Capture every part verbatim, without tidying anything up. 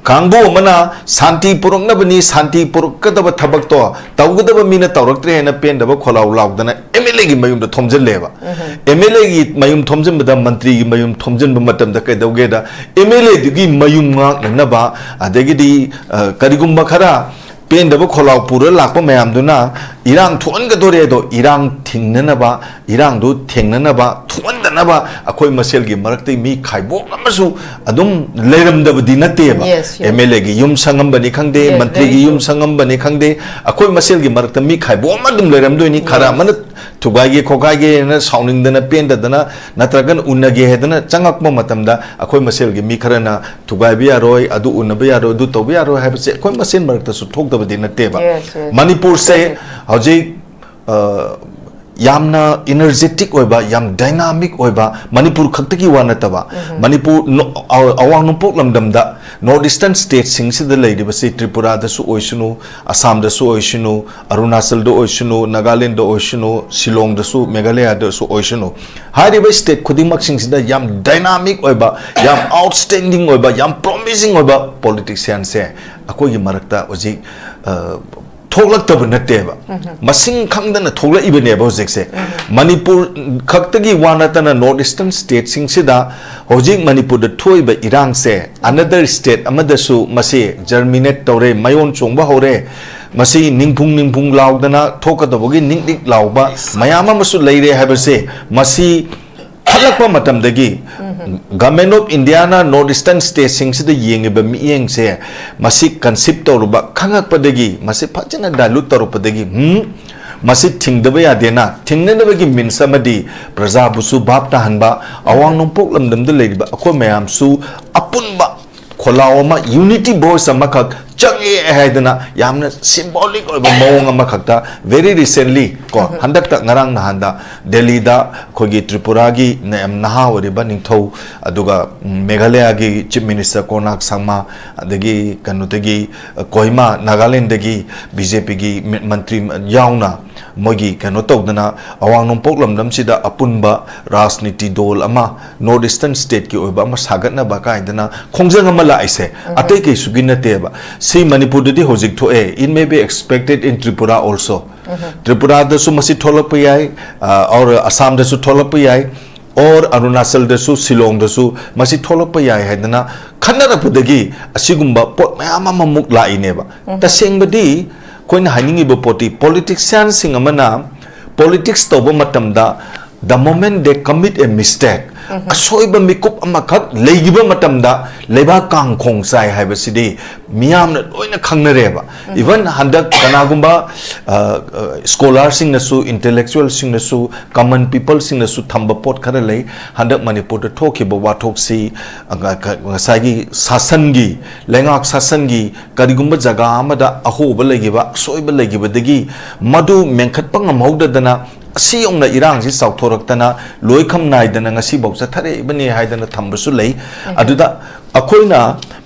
ꯀꯥꯡꯕꯨ ꯑꯃꯅ ꯁꯥꯟꯇꯤ ꯄꯨꯔꯛꯅꯕꯅꯤ, ꯁꯥꯟꯇꯤ ꯄꯨꯔꯛꯀꯗꯕ ꯊꯕꯛꯇꯣ ꯇꯧꯒꯗꯕ ꯃꯤꯅ ꯇꯧꯔꯛꯇ꯭ꯔꯦ ꯍꯥꯏꯅ ꯄꯦꯟꯗꯕ ꯈꯣꯜꯂꯥꯎ ꯂꯥꯎꯗꯅ ꯑꯦꯝ ꯑꯦꯜ ꯑꯦꯒꯤ ꯃꯌꯨꯝꯗ ꯊꯣꯝꯖꯤꯜꯂꯦꯕ꯫ ꯑꯦꯝ ꯑꯦꯜ ꯑꯦꯒꯤ ꯃꯌꯨꯝ ꯊꯣꯝꯖꯤꯟꯕꯗ ꯃꯟꯇ꯭ꯔꯤꯒꯤ ꯃꯌꯨꯝ ꯊꯣꯝꯖꯤꯟꯕ ꯃꯇꯝꯗ ꯀꯩꯗꯧꯒꯦꯗ, ꯑꯦꯝ ꯑꯦꯜ ꯑꯦꯗꯨꯒꯤ ꯃꯌꯨꯝ ꯉꯥꯛꯅꯅꯕ, ꯑꯗꯒꯤꯗꯤ, ꯑ, ꯀꯔꯤꯒꯨꯝꯕ ꯈꯔ ꯄꯦꯟꯗꯕ ꯈꯣꯜꯂꯥꯎ ꯄꯨꯔ ꯂꯥꯛꯄ ꯃꯌꯥꯝꯗꯨꯅ ꯏꯔꯥꯡ ꯊꯣꯛꯍꯟꯒꯗꯣꯔꯦ ꯑꯗꯣ, ꯏꯔꯥꯡ ꯊꯤꯡꯅꯅꯕ, ꯏꯔꯥꯡꯗꯨ ꯊꯦꯡꯅꯅꯕ, ꯊꯣꯛꯍꯟꯗꯅꯕ ꯑꯩꯈꯣꯏ ꯃꯁꯦꯜꯒꯤ ꯃꯔꯛꯇ ꯃꯤ ꯈꯥꯏꯕꯣꯛ ꯑꯃꯁꯨ ꯑꯗꯨꯝ ꯂꯩꯔꯝꯗꯕꯗꯤ ꯅꯠꯇꯦꯕ꯫ Yes, yes. ꯑꯦꯝ ꯑꯦꯜ ꯑꯦꯒꯤ ꯌꯨꯝ ꯁꯪꯉꯝꯕꯅꯤ ꯈꯪꯗꯦ, Yes, ꯃꯟꯇ꯭ꯔꯤꯒꯤ very ꯌꯨꯝ true. ꯁꯪꯉꯝꯕꯅꯤ ꯈꯪꯗꯦ, ꯑꯩꯈꯣꯏ ꯃꯁꯦꯜꯒꯤ ꯃꯔꯛꯇ ꯃꯤ ꯈꯥꯏꯕꯣꯛ ꯑꯃ ꯑꯗꯨꯝ ꯂꯩꯔꯝꯗꯣꯏꯅꯤ꯫ ꯈꯔ Yes. ꯑꯃꯅ ꯊꯨꯒꯥꯏꯒꯦ ꯈꯣꯠꯀꯥꯏꯒꯦꯅ ꯁꯥꯎꯅꯤꯡꯗꯅ ꯄꯦꯟꯗꯗꯅ ꯅꯠꯇ꯭ꯔꯒꯅ ꯎꯅꯒꯦ ꯍꯥꯏꯗꯅ ꯆꯪꯉꯛꯄ ꯃꯇꯝꯗ ꯑꯩꯈꯣꯏ ꯃꯁꯦꯜꯒꯤ ꯃꯤ ꯈꯔꯅ ꯊꯨꯒꯥꯏꯕ ꯌꯥꯔꯣꯏ, ꯑꯗꯨ ꯎꯅꯕ ꯌꯥꯔꯣꯏ, ꯑꯗꯨ ꯇꯧꯕ ꯌꯥꯔꯣꯏ ꯍꯥꯏꯕꯁꯦ ꯑꯩꯈꯣꯏ ꯃꯁꯦꯜ ꯃꯔꯛꯇꯁꯨ ꯊꯣꯛꯇꯕꯗꯤ ꯅꯠꯇꯦꯕ꯫ Yes, yes. ꯃꯅꯤꯄꯨꯔꯁꯦ Very. ꯍꯧꯖꯤꯛ, ꯑ, ꯌꯥꯝꯅ energetic ꯑꯣꯏꯕ, ꯌꯥꯝ dynamic ꯑꯣꯏꯕ, ꯃꯅꯤꯄꯨꯔ ꯈꯛꯇꯒꯤ ꯋꯥ ꯅꯠꯇꯕ, ꯎꯝ꯫ ꯃꯅꯤꯄꯨꯔ ꯅꯣ-, ꯑ-, ꯑꯋꯥꯡ ꯅꯣꯡꯄꯣꯛ ꯂꯝꯗꯝꯗ North Eastern stateꯁꯤꯡꯁꯤꯗ ꯂꯩꯔꯤꯕꯁꯤ, ꯇ꯭ꯔꯤꯄꯨꯔꯥꯗꯁꯨ ꯑꯣꯏꯁꯅꯨ, ꯑꯁꯥꯝꯗꯁꯨ ꯑꯣꯏꯁꯅꯨ, ꯑꯔꯨꯅꯥꯆꯜꯗ ꯑꯣꯏꯁꯅꯨ, ꯅꯥꯒꯥꯂꯦꯟꯗ ꯑꯣꯏꯁꯅꯨ, ꯁꯤꯂꯣꯡꯗꯁꯨ, ꯃꯦꯘꯥꯂꯌꯥꯗꯁꯨ ꯑꯣꯏꯁꯅꯨ, ꯍꯥꯏꯔꯤꯕ state ꯈꯨꯗꯤꯡꯃꯛꯁꯤꯡꯁꯤꯗ ꯌꯥꯝ dynamic ꯑꯣꯏꯕ, ꯌꯥꯝ outstanding ꯑꯣꯏꯕ, ꯌꯥꯝ promising ꯑꯣꯏꯕ politicianꯁꯦ ꯑꯩꯈꯣꯏꯒꯤ ꯃꯔꯛꯇ ꯍꯧꯖꯤꯛ, ꯑ, ꯊꯣꯛꯂꯛꯇꯕ ꯅꯠꯇꯦꯕ꯫ ꯎꯝ꯫ ꯃꯁꯤꯡ ꯈꯪꯗꯅ ꯊꯣꯛꯂꯛꯏꯕꯅꯦꯕ ꯍꯧꯖꯤꯛꯁꯦ꯫ ꯎꯝ꯫ ꯃꯅꯤꯄꯨꯔ ꯈꯛꯇꯒꯤ ꯋꯥ ꯅꯠꯇꯅ North Eastern stateꯁꯤꯡꯁꯤꯗ ꯍꯧꯖꯤꯛ ꯃꯅꯤꯄꯨꯔꯗ ꯊꯣꯛꯏꯕ ꯏꯔꯥꯡꯁꯦ another state ꯑꯃꯗꯁꯨ ꯃꯁꯤ germinate ꯇꯧꯔꯦ, ꯃꯌꯣꯟ ꯆꯣꯡꯕ ꯍꯧꯔꯦ꯫ ꯃꯁꯤ ꯅꯤꯡꯐꯨꯡ ꯅꯤꯡꯐꯨꯡ ꯂꯥꯎꯗꯅ ꯊꯣꯛꯀꯗꯧꯕꯒꯤ ꯅꯤꯛ ꯅꯤꯛ ꯂꯥꯎꯕ ꯃꯌꯥꯝ ꯑꯃꯁꯨ ꯂꯩꯔꯦ ꯍꯥꯏꯕꯁꯦ ꯃꯁꯤ ꯈꯜꯂꯛꯄ ꯃꯇꯝꯗꯒꯤ ꯎꯝ꯫ Government of Indiaꯅ North Eastern stateꯁꯤꯡꯁꯤꯗ ꯌꯦꯡꯉꯤꯕ ꯃꯤꯠꯌꯦꯡꯁꯦ ꯃꯁꯤ conceive ꯇꯧꯔꯨꯕ, ꯈꯪꯉꯛꯄꯗꯒꯤ, ꯃꯁꯤ ꯐꯖꯅ dilute ꯇꯧꯔꯛꯄꯗꯒꯤ, ꯎꯝ, ꯃꯁꯤ ꯊꯤꯡꯗꯕ ꯌꯥꯗꯦꯅ, ꯊꯤꯡꯅꯅꯕꯒꯤ means ꯑꯃꯗꯤ ꯄ꯭ꯔꯖꯥꯕꯨꯁꯨ ꯚꯥꯞ ꯇꯥꯍꯟꯕ, ꯑꯋꯥꯡ ꯅꯣꯡꯄꯣꯛ ꯂꯝꯗꯝꯗ ꯂꯩꯔꯤꯕ ꯑꯩꯈꯣꯏ ꯃꯌꯥꯝꯁꯨ ꯑꯄꯨꯟꯕ ꯈꯣꯜꯂꯥꯎ ꯑꯃ, unity voice ꯑꯃꯈꯛ ꯆꯪꯉꯦ ꯍꯥꯏꯗꯅ ꯌꯥꯝꯅ symbolic ꯑꯣꯏꯕ ꯃꯑꯣꯡ ꯑꯃꯈꯛꯇ, very recently ꯀꯣ, ꯍꯟꯗꯛꯇ ꯉꯔꯥꯡ ꯅꯍꯥꯟꯗ ꯗꯦꯜꯂꯤꯗ ꯑꯩꯈꯣꯏꯒꯤ ꯇ꯭ꯔꯤꯄꯨꯔꯥꯒꯤ ꯅ-, ꯌꯥꯝ ꯅꯍꯥ ꯑꯣꯏꯔꯤꯕ ꯅꯤꯡꯊꯧ, ꯑꯗꯨꯒ, ꯎꯝ, ꯃꯦꯘꯥꯂꯌꯥꯒꯤ Chief Minister ꯀꯣꯅꯥꯔꯛ ꯁꯪꯃꯥ, ꯑꯗꯒꯤ ꯀꯩꯅꯣꯗꯒꯤ, ꯑ, ꯀꯣꯍꯤꯃꯥ, ꯅꯥꯒꯥꯂꯦꯟꯗꯒꯤ BJPꯒꯤ ꯃꯤ-, ꯃꯟꯇ꯭ꯔꯤ ꯌꯥꯎꯅ ꯃꯣꯏꯒꯤ ꯀꯩꯅꯣ ꯇꯧꯗꯅ ꯑꯋꯥꯡ ꯅꯣꯡꯄꯣꯛ ꯂꯝꯗꯝꯁꯤꯗ ꯑꯄꯨꯟꯕ ꯔꯥꯖꯅꯤꯇꯤ ꯗꯣꯜ ꯑꯃ, North Eastern stateꯀꯤ ꯑꯣꯏꯕ ꯑꯃ ꯁꯥꯒꯠꯅꯕ ꯀꯥꯏꯗꯅ ꯈꯣꯡꯖꯪ ꯑꯃ ꯂꯥꯛꯏꯁꯦ ꯑꯇꯩ ꯀꯩꯁꯨꯒꯤ ꯅꯠꯇꯦꯕ꯫ ꯁꯤ ꯃꯅꯤꯄꯨꯔꯗꯗꯤ ꯍꯧꯖꯤꯛ ꯊꯣꯛꯑꯦ, it may be expected in Tripura also꯫ ꯇ꯭ꯔꯤꯄꯨꯔꯥꯗꯁꯨ ꯃꯁꯤ ꯊꯣꯛꯂꯛꯄ ꯌꯥꯏ, ꯑ, or ꯑꯁꯥꯝꯗꯁꯨ ꯊꯣꯛꯂꯛꯄ ꯌꯥꯏ, or ꯑꯔꯨꯅꯥꯆꯜꯗꯁꯨ, ꯁꯤꯂꯣꯡꯗꯁꯨ ꯃꯁꯤ ꯊꯣꯛꯂꯛꯄ ꯌꯥꯏ ꯍꯥꯏꯗꯅ ꯈꯟꯅꯔꯛꯄꯗꯒꯤ ꯑꯁꯤꯒꯨꯝꯕ ꯄꯣꯠ ꯃꯌꯥꯝ ꯑꯃꯃꯨꯛ ꯂꯥꯛꯏꯅꯦꯕ꯫ ꯇꯁꯦꯡꯕꯗꯤ ꯑꯩꯈꯣꯏꯅ ꯍꯥꯏꯅꯤꯡꯉꯤꯕ ꯄꯣꯠꯇꯤ, politicianꯁꯤꯡ ꯑꯃꯅ politics ꯇꯧꯕ ꯃꯇꯝꯗ, the moment they commit a mistake, ꯑꯁꯣꯏꯕ ꯃꯤꯀꯨꯞ ꯑꯃꯈꯛ ꯂꯩꯈꯤꯕ ꯃꯇꯝꯗ ꯂꯩꯕꯥꯛ ꯀꯥꯡꯈꯣꯡ ꯆꯥꯏ ꯍꯥꯏꯕꯁꯤꯗꯤ ꯃꯤꯌꯥꯝꯅ ꯂꯣꯏꯅ ꯈꯪꯅꯔꯦꯕ꯫ Even ꯍꯟꯗꯛ ꯀꯅꯥꯒꯨꯝꯕ, ꯑ, ꯑ, scholarꯁꯤꯡꯅꯁꯨ, intellectualꯁꯤꯡꯅꯁꯨ, common peopleꯁꯤꯡꯅꯁꯨ ꯊꯝꯕ ꯄꯣꯠ ꯈꯔ ꯂꯩ꯫ ꯍꯟꯗꯛ ꯃꯅꯤꯄꯨꯔꯗ ꯊꯣꯛꯈꯤꯕ ꯋꯥꯊꯣꯛꯁꯤ, ꯑ, ꯉ-, ꯉ-, ꯉꯁꯥꯏꯒꯤ ꯁꯥꯁꯟꯒꯤ, ꯂꯩꯉꯥꯛ ꯁꯥꯁꯟꯒꯤ ꯀꯔꯤꯒꯨꯝꯕ ꯖꯒꯥ ꯑꯃꯗ ꯑꯍꯣꯕ ꯂꯩꯈꯤꯕ, ꯑꯁꯣꯏꯕ ꯂꯩꯈꯤꯕꯗꯒꯤ ꯃꯗꯨ ꯃꯦꯟꯈꯠꯄ ꯉꯝꯍꯧꯗꯗꯅ ꯑꯁꯤ ꯌꯧꯅ ꯏꯔꯥꯡꯁꯤ ꯆꯥꯎꯊꯣꯔꯛꯇꯅ ꯂꯣꯏꯈꯝ ꯅꯥꯏꯗꯅ ꯉꯁꯤꯐꯥꯎ ꯆꯠꯊꯔꯛꯏꯕꯅꯤ ꯍꯥꯏꯗꯅ ꯊꯝꯕꯁꯨ ꯂꯩ꯫ ꯑꯗꯨꯗ ꯑꯩꯈꯣꯏꯅ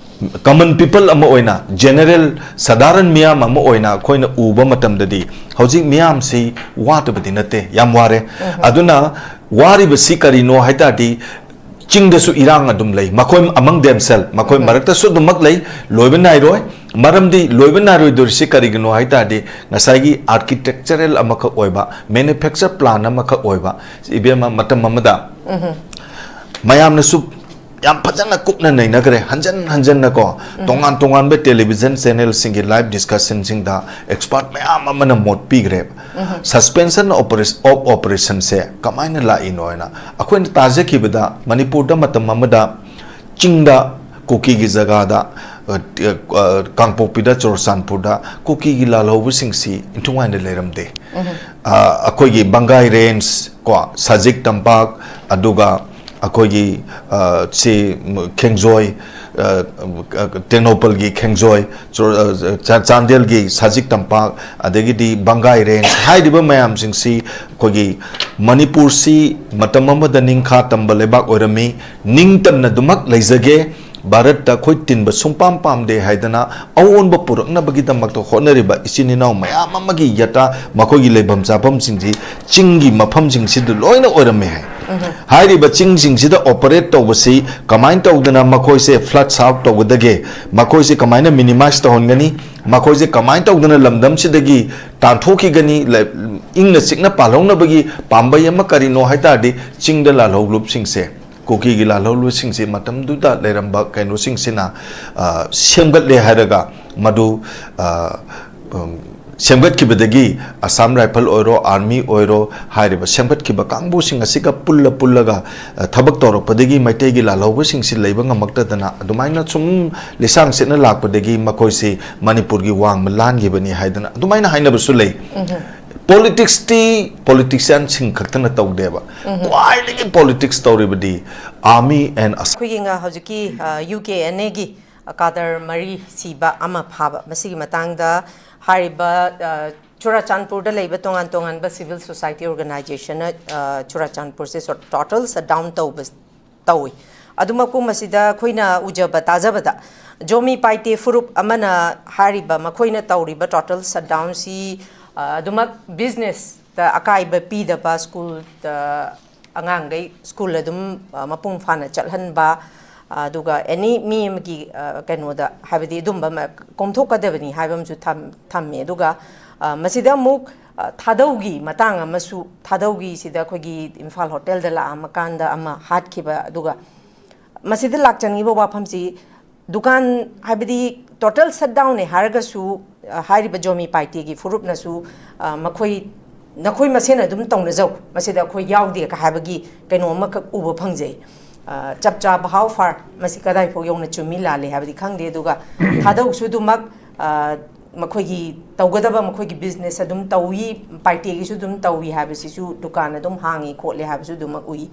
common people ꯑꯃ ꯑꯣꯏꯅ, general ꯁꯗꯥꯔꯟ ꯃꯤꯌꯥꯝ ꯑꯃ ꯑꯣꯏꯅ ꯑꯩꯈꯣꯏꯅ ꯎꯕ ꯃꯇꯝꯗꯗꯤ ꯍꯧꯖꯤꯛ ꯃꯤꯌꯥꯝꯁꯤ ꯋꯥꯗꯕꯗꯤ ꯅꯠꯇꯦ, ꯌꯥꯝ ꯋꯥꯔꯦ꯫ ꯑꯗꯨꯅ ꯋꯥꯔꯤꯕꯁꯤ ꯀꯔꯤꯅꯣ ꯍꯥꯏ ꯇꯥꯔꯗꯤ, ꯆꯤꯡꯗꯁꯨ ꯏꯔꯥꯡ ꯑꯗꯨꯝ ꯂꯩ, ꯃꯈꯣꯏ among themselves, ꯃꯈꯣꯏ ꯃꯔꯛꯇꯁꯨ ꯑꯗꯨꯃꯛ ꯂꯩ, ꯂꯣꯏꯕ ꯅꯥꯏꯔꯣꯏ꯫ ꯃꯔꯝꯗꯤ ꯂꯣꯏꯕ ꯅꯥꯏꯔꯣꯏꯗꯣꯔꯤꯁꯤ ꯀꯔꯤꯒꯤꯅꯣ ꯍꯥꯏ ꯇꯥꯔꯗꯤ, ꯉꯁꯥꯏꯒꯤ architectural ꯑꯃꯈꯛ ꯑꯣꯏꯕ, manufacture plan ꯑꯃꯈꯛ ꯑꯣꯏꯕ, ꯏꯕꯦꯝꯃ, ꯃꯇꯝ ꯑꯃꯗ ꯃꯌꯥꯝꯅꯁꯨ ꯌꯥꯝ ꯐꯖꯅ ꯀꯨꯞꯅ ꯅꯩꯅꯈ꯭ꯔꯦ, ꯍꯟꯖꯟ ꯍꯟꯖꯟꯅꯀꯣ, ꯇꯣꯉꯥꯟ ꯇꯣꯉꯥꯟꯕ television channelꯁꯤꯡꯒꯤ live discussionꯁꯤꯡꯗ expert ꯃꯌꯥꯝ ꯑꯃꯅ ꯃꯣꯠ ꯄꯤꯈ꯭ꯔꯦꯕ꯫ Suspension of operation, of operationꯁꯦ ꯀꯃꯥꯏꯅ ꯂꯥꯛꯏꯅꯣ ꯍꯥꯏꯅ ꯑꯩꯈꯣꯏꯅ ꯇꯥꯖꯈꯤꯕꯗ, ꯃꯅꯤꯄꯨꯔꯗ ꯃꯇꯝ ꯑꯃꯗ ꯆꯤꯡꯗ, ꯀꯨꯀꯤꯒꯤ ꯖꯒꯥꯗ, ꯑ, ꯑ, ꯀꯥꯡꯄꯣꯛꯄꯤꯗ, ꯆꯨꯔꯆꯥꯟꯄꯨꯔꯗ ꯀꯨꯀꯤꯒꯤ ꯂꯥꯜꯍꯧꯕꯁꯤꯡꯁꯤ ꯏꯟꯊꯨꯡꯉꯥꯏꯅ ꯂꯩꯔꯝꯗꯦ꯫ ꯑ, ꯑꯩꯈꯣꯏꯒꯤ ꯕꯪꯒꯥꯏ range ꯀꯣ, ꯁꯖꯤꯛ ꯇꯝꯄꯥꯛ, ꯑꯗꯨꯒ ꯑꯩꯈꯣꯏꯒꯤ, ꯑ, ꯁꯤ, ꯎꯝ, ꯈꯦꯡꯖꯣꯏ, ꯑ, ꯇꯦꯡꯅꯧꯄꯜꯒꯤ ꯈꯦꯡꯖꯣꯏ, ꯆꯨꯔ-, ꯑ, ꯆꯥ-, ꯆꯥꯟꯗꯦꯜꯒꯤ ꯁꯖꯤꯛ ꯇꯝꯄꯥꯛ, ꯑꯗꯒꯤꯗꯤ ꯕꯪꯒꯥꯏ ꯔꯦꯟꯖ ꯍꯥꯏꯔꯤꯕ ꯃꯌꯥꯝꯁꯤꯡꯁꯤ ꯑꯩꯈꯣꯏꯒꯤ ꯃꯅꯤꯄꯨꯔꯁꯤ ꯃꯇꯝ ꯑꯃꯗ ꯅꯤꯡꯈꯥ ꯇꯝꯕ ꯂꯩꯕꯥꯛ ꯑꯣꯏꯔꯝꯃꯤ, ꯅꯤꯡꯇꯝꯅ ꯑꯗꯨꯃꯛ ꯂꯩꯖꯒꯦ, ꯚꯥꯔꯠꯇ ꯑꯩꯈꯣꯏ ꯇꯤꯟꯕ ꯁꯨꯡꯄꯥꯝ ꯄꯥꯝꯗꯦ ꯍꯥꯏꯗꯅ ꯑꯑꯣꯟꯕ ꯄꯨꯔꯛꯅꯕꯒꯤꯗꯃꯛꯇ ꯍꯣꯠꯅꯔꯤꯕ ꯏꯆꯤꯟ ꯏꯅꯥꯎ ꯃꯌꯥꯝ ꯑꯃꯒꯤ ꯌꯥꯇꯥ ꯃꯈꯣꯏꯒꯤ ꯂꯩꯐꯝ ꯆꯥꯐꯝꯁꯤꯡꯁꯤ ꯆꯤꯡꯒꯤ ꯃꯐꯝꯁꯤꯡꯁꯤꯗ ꯂꯣꯏꯅ ꯑꯣꯏꯔꯝꯃꯦ ꯍꯥꯏ꯫ ꯍꯥꯏꯔꯤꯕ ꯆꯤꯡꯁꯤꯡꯁꯤꯗ ꯑꯣꯄꯔꯦꯠ ꯇꯧꯕꯁꯤ ꯀꯃꯥꯏꯅ ꯇꯧꯗꯅ ꯃꯈꯣꯏꯁꯦ ꯐ꯭ꯂꯠꯁ ꯑꯥꯎꯠ ꯇꯧꯒꯗꯒꯦ, ꯃꯈꯣꯏꯁꯦ ꯀꯃꯥꯏꯅ ꯃꯤꯅꯤꯃꯥꯏꯁ ꯇꯧꯍꯟꯒꯅꯤ, ꯃꯈꯣꯏꯁꯦ ꯀꯃꯥꯏꯅ ꯇꯧꯗꯅ ꯂꯝꯗꯝꯁꯤꯗꯒꯤ ꯇꯥꯟꯊꯣꯛꯈꯤꯒꯅꯤ, ꯂ-, ꯏꯪꯅ ꯆꯤꯛꯅ ꯄꯥꯜꯍꯧꯅꯕꯒꯤ ꯄꯥꯝꯕꯩ ꯑꯃ ꯀꯔꯤꯅꯣ ꯍꯥꯏ ꯇꯥꯔꯗꯤ, ꯆꯤꯡꯗ ꯂꯥꯜꯍꯧꯂꯨꯞꯁꯤꯡꯁꯦ, ꯀꯨꯀꯤꯒꯤ ꯂꯥꯜꯍꯧꯂꯨꯞꯁꯤꯡꯁꯦ ꯃꯇꯝꯗꯨꯗ ꯂꯩꯔꯝꯕ ꯀꯩꯅꯣꯁꯤꯡꯁꯤꯅ, ꯑ, ꯁꯦꯝꯒꯠꯂꯦ ꯍꯥꯏꯔꯒ ꯃꯗꯨ, ꯑ, ꯎꯝ, ꯁꯦꯝꯒꯠꯈꯤꯕꯗꯒꯤ ꯑꯁꯥꯝ ꯔꯥꯏꯐꯜ ꯑꯣꯏꯔꯣ, ꯑꯥꯔꯃꯤ ꯑꯣꯏꯔꯣ, ꯍꯥꯏꯔꯤꯕ ꯁꯦꯝꯒꯠꯈꯤꯕ ꯀꯥꯡꯕꯨꯁꯤꯡ ꯑꯁꯤꯒ ꯄꯨꯜꯂ ꯄꯨꯜꯂꯒ, ꯑ, ꯊꯕꯛ ꯇꯧꯔꯛꯄꯗꯒꯤ ꯃꯩꯇꯩꯒꯤ ꯂꯥꯜꯍꯧꯕꯁꯤꯡꯁꯤ ꯂꯩꯕ ꯉꯝꯃꯛꯇꯗꯅ ꯑꯗꯨꯃꯥꯏꯅ ꯁꯨꯝ ꯂꯤꯁꯥꯡ ꯁꯤꯠꯅ ꯂꯥꯛꯄꯗꯒꯤ ꯃꯈꯣꯏꯁꯤ ꯃꯅꯤꯄꯨꯔꯒꯤ ꯋꯥꯡꯃ ꯂꯥꯟꯈꯤꯕꯅꯤ ꯍꯥꯏꯗꯅ ꯑꯗꯨꯃꯥꯏꯅ ꯍꯥꯏꯅꯕꯁꯨ ꯂꯩ꯫ ꯄꯣꯂꯤꯇꯤꯛꯁꯇꯤ ꯄꯣꯂꯤꯇꯤꯁꯤꯌꯥꯟꯁꯤꯡ ꯈꯛꯇꯅ ꯇꯧꯗꯦꯕ꯫ ꯈ꯭ꯋꯥꯏꯗꯒꯤ ꯄꯣꯂꯤꯇꯤꯛꯁ ꯇꯧꯔꯤꯕꯗꯤ army and ꯑꯁꯥꯝ꯫ ꯑꯩꯈꯣꯏꯒꯤ ꯉ-, ꯍꯧꯖꯤꯛꯀꯤ, ꯑ, ꯌꯨ ꯀꯦ ꯑꯦꯟ ꯑꯦꯒꯤ ꯀꯥꯗꯔ ꯃꯔꯤ ꯁꯤꯕ ꯑꯃ ꯐꯥꯕ, ꯃꯁꯤꯒꯤ ꯃꯇꯥꯡꯗ ꯍꯥꯏꯔꯤꯕ, ꯑ, ꯆꯨꯔꯥꯆꯥꯟꯄꯨꯔꯗ ꯂꯩꯕ ꯇꯣꯉꯥꯟ ꯇꯣꯉꯥꯟꯕ civil society organizationꯅ, ꯑ, ꯆꯨꯔꯥꯆꯥꯟꯄꯨꯔꯁꯦ ꯁꯣ-, total shutdown ꯇꯧꯕ, ꯇꯧꯏ꯫ ꯑꯗꯨꯃꯛꯄꯨ ꯃꯁꯤꯗ ꯑꯩꯈꯣꯏꯅ ꯎꯖꯕ ꯇꯥꯖꯕꯗ ꯖꯣꯃꯤ ꯄꯥꯏꯇꯦ ꯐꯨꯔꯨꯞ ꯑꯃꯅ ꯍꯥꯏꯔꯤꯕ ꯃꯈꯣꯏꯅ ꯇꯧꯔꯤꯕ total shutdownꯁꯤ, ꯑ, ꯑꯗꯨꯃꯛ businessꯇ ꯑꯀꯥꯏꯕ ꯄꯤꯗꯕ, ꯁ꯭ꯀꯨꯜꯗ ꯑꯉꯥꯡꯈꯩ ꯁ꯭ꯀꯨꯜ ꯑꯗꯨꯝ, ꯑ, ꯃꯄꯨꯡ ꯐꯥꯅ ꯆꯠꯍꯟꯕ, ꯑ, ꯑꯗꯨꯒ ꯑꯦꯅꯤ ꯃꯤ ꯑꯃꯒꯤ, ꯑ, ꯀꯩꯅꯣꯗ, ꯍꯥꯏꯕꯗꯤ ꯑꯗꯨꯝꯕ ꯑꯃ ꯀꯣꯝꯊꯣꯛꯀꯗꯕꯅꯤ ꯍꯥꯏꯕ ꯑꯃꯁꯨ ꯊꯝ-, ꯊꯝꯃꯦ꯫ ꯑꯗꯨꯒ, ꯑ, ꯃꯁꯤꯗ ꯑꯃꯨꯛ, ꯑ, ꯊꯥꯗꯧꯒꯤ ꯃꯇꯥꯡ ꯑꯃꯁꯨ, ꯊꯥꯗꯧꯒꯤꯁꯤꯗ ꯑꯩꯈꯣꯏꯒꯤ ꯏꯝꯐꯥꯜ ꯍꯣꯇꯦꯜꯗ ꯂꯥꯛꯑꯝꯃꯀꯥꯟꯗ ꯑꯃ ꯍꯥꯠꯈꯤꯕ, ꯑꯗꯨꯒ ꯃꯁꯤꯗ ꯂꯥꯛꯆꯅꯤꯡꯉꯤꯕ ꯋꯥꯐꯝꯁꯤ, ꯗꯨꯀꯥꯟ, ꯍꯥꯏꯕꯗꯤ total shutdownꯅꯦ ꯍꯥꯏꯔꯒꯁꯨ, ꯑ, ꯍꯥꯏꯔꯤꯕ ꯖꯣꯃꯤ ꯄꯥꯏꯇꯦꯒꯤ ꯐꯨꯔꯨꯞꯅꯁꯨ, ꯑ, ꯃꯈꯣꯏ, "ꯅꯈꯣꯏ ꯃꯁꯦꯟ ꯑꯗꯨꯝ ꯇꯧꯅꯖꯧ, ꯃꯁꯤꯗ ꯑꯩꯈꯣꯏ ꯌꯥꯎꯗꯦ" ꯀ ꯍꯥꯏꯕꯒꯤ ꯀꯩꯅꯣ ꯑꯃꯈꯛ ꯎꯕ ꯐꯪꯖꯩ꯫ ꯑ, ꯆꯞ ꯆꯥꯕ how far, ꯃꯁꯤ ꯀꯗꯥꯏꯐꯥꯎ ꯌꯧꯅ ꯆꯨꯝꯃꯤ ꯂꯥꯜꯂꯤ ꯍꯥꯏꯕꯗꯤ ꯈꯪꯗꯦ꯫ ꯑꯗꯨꯒ ꯊꯥꯗꯧꯁꯨ ꯑꯗꯨꯃꯛ, ꯑ, ꯃꯈꯣꯏꯒꯤ ꯇꯧꯒꯗꯕ ꯃꯈꯣꯏꯒꯤ business ꯑꯗꯨꯝ ꯇꯧꯏ, ꯄꯥꯏꯇꯦꯒꯤꯁꯨ ꯑꯗꯨꯝ ꯇꯧꯏ ꯍꯥꯏꯕꯁꯤꯁꯨ, ꯗꯨꯀꯥꯟ ꯑꯗꯨꯝ ꯍꯥꯡꯉꯤ ꯈꯣꯠꯂꯤ ꯍꯥꯏꯕꯁꯨ ꯑꯗꯨꯃꯛ ꯎꯏ꯫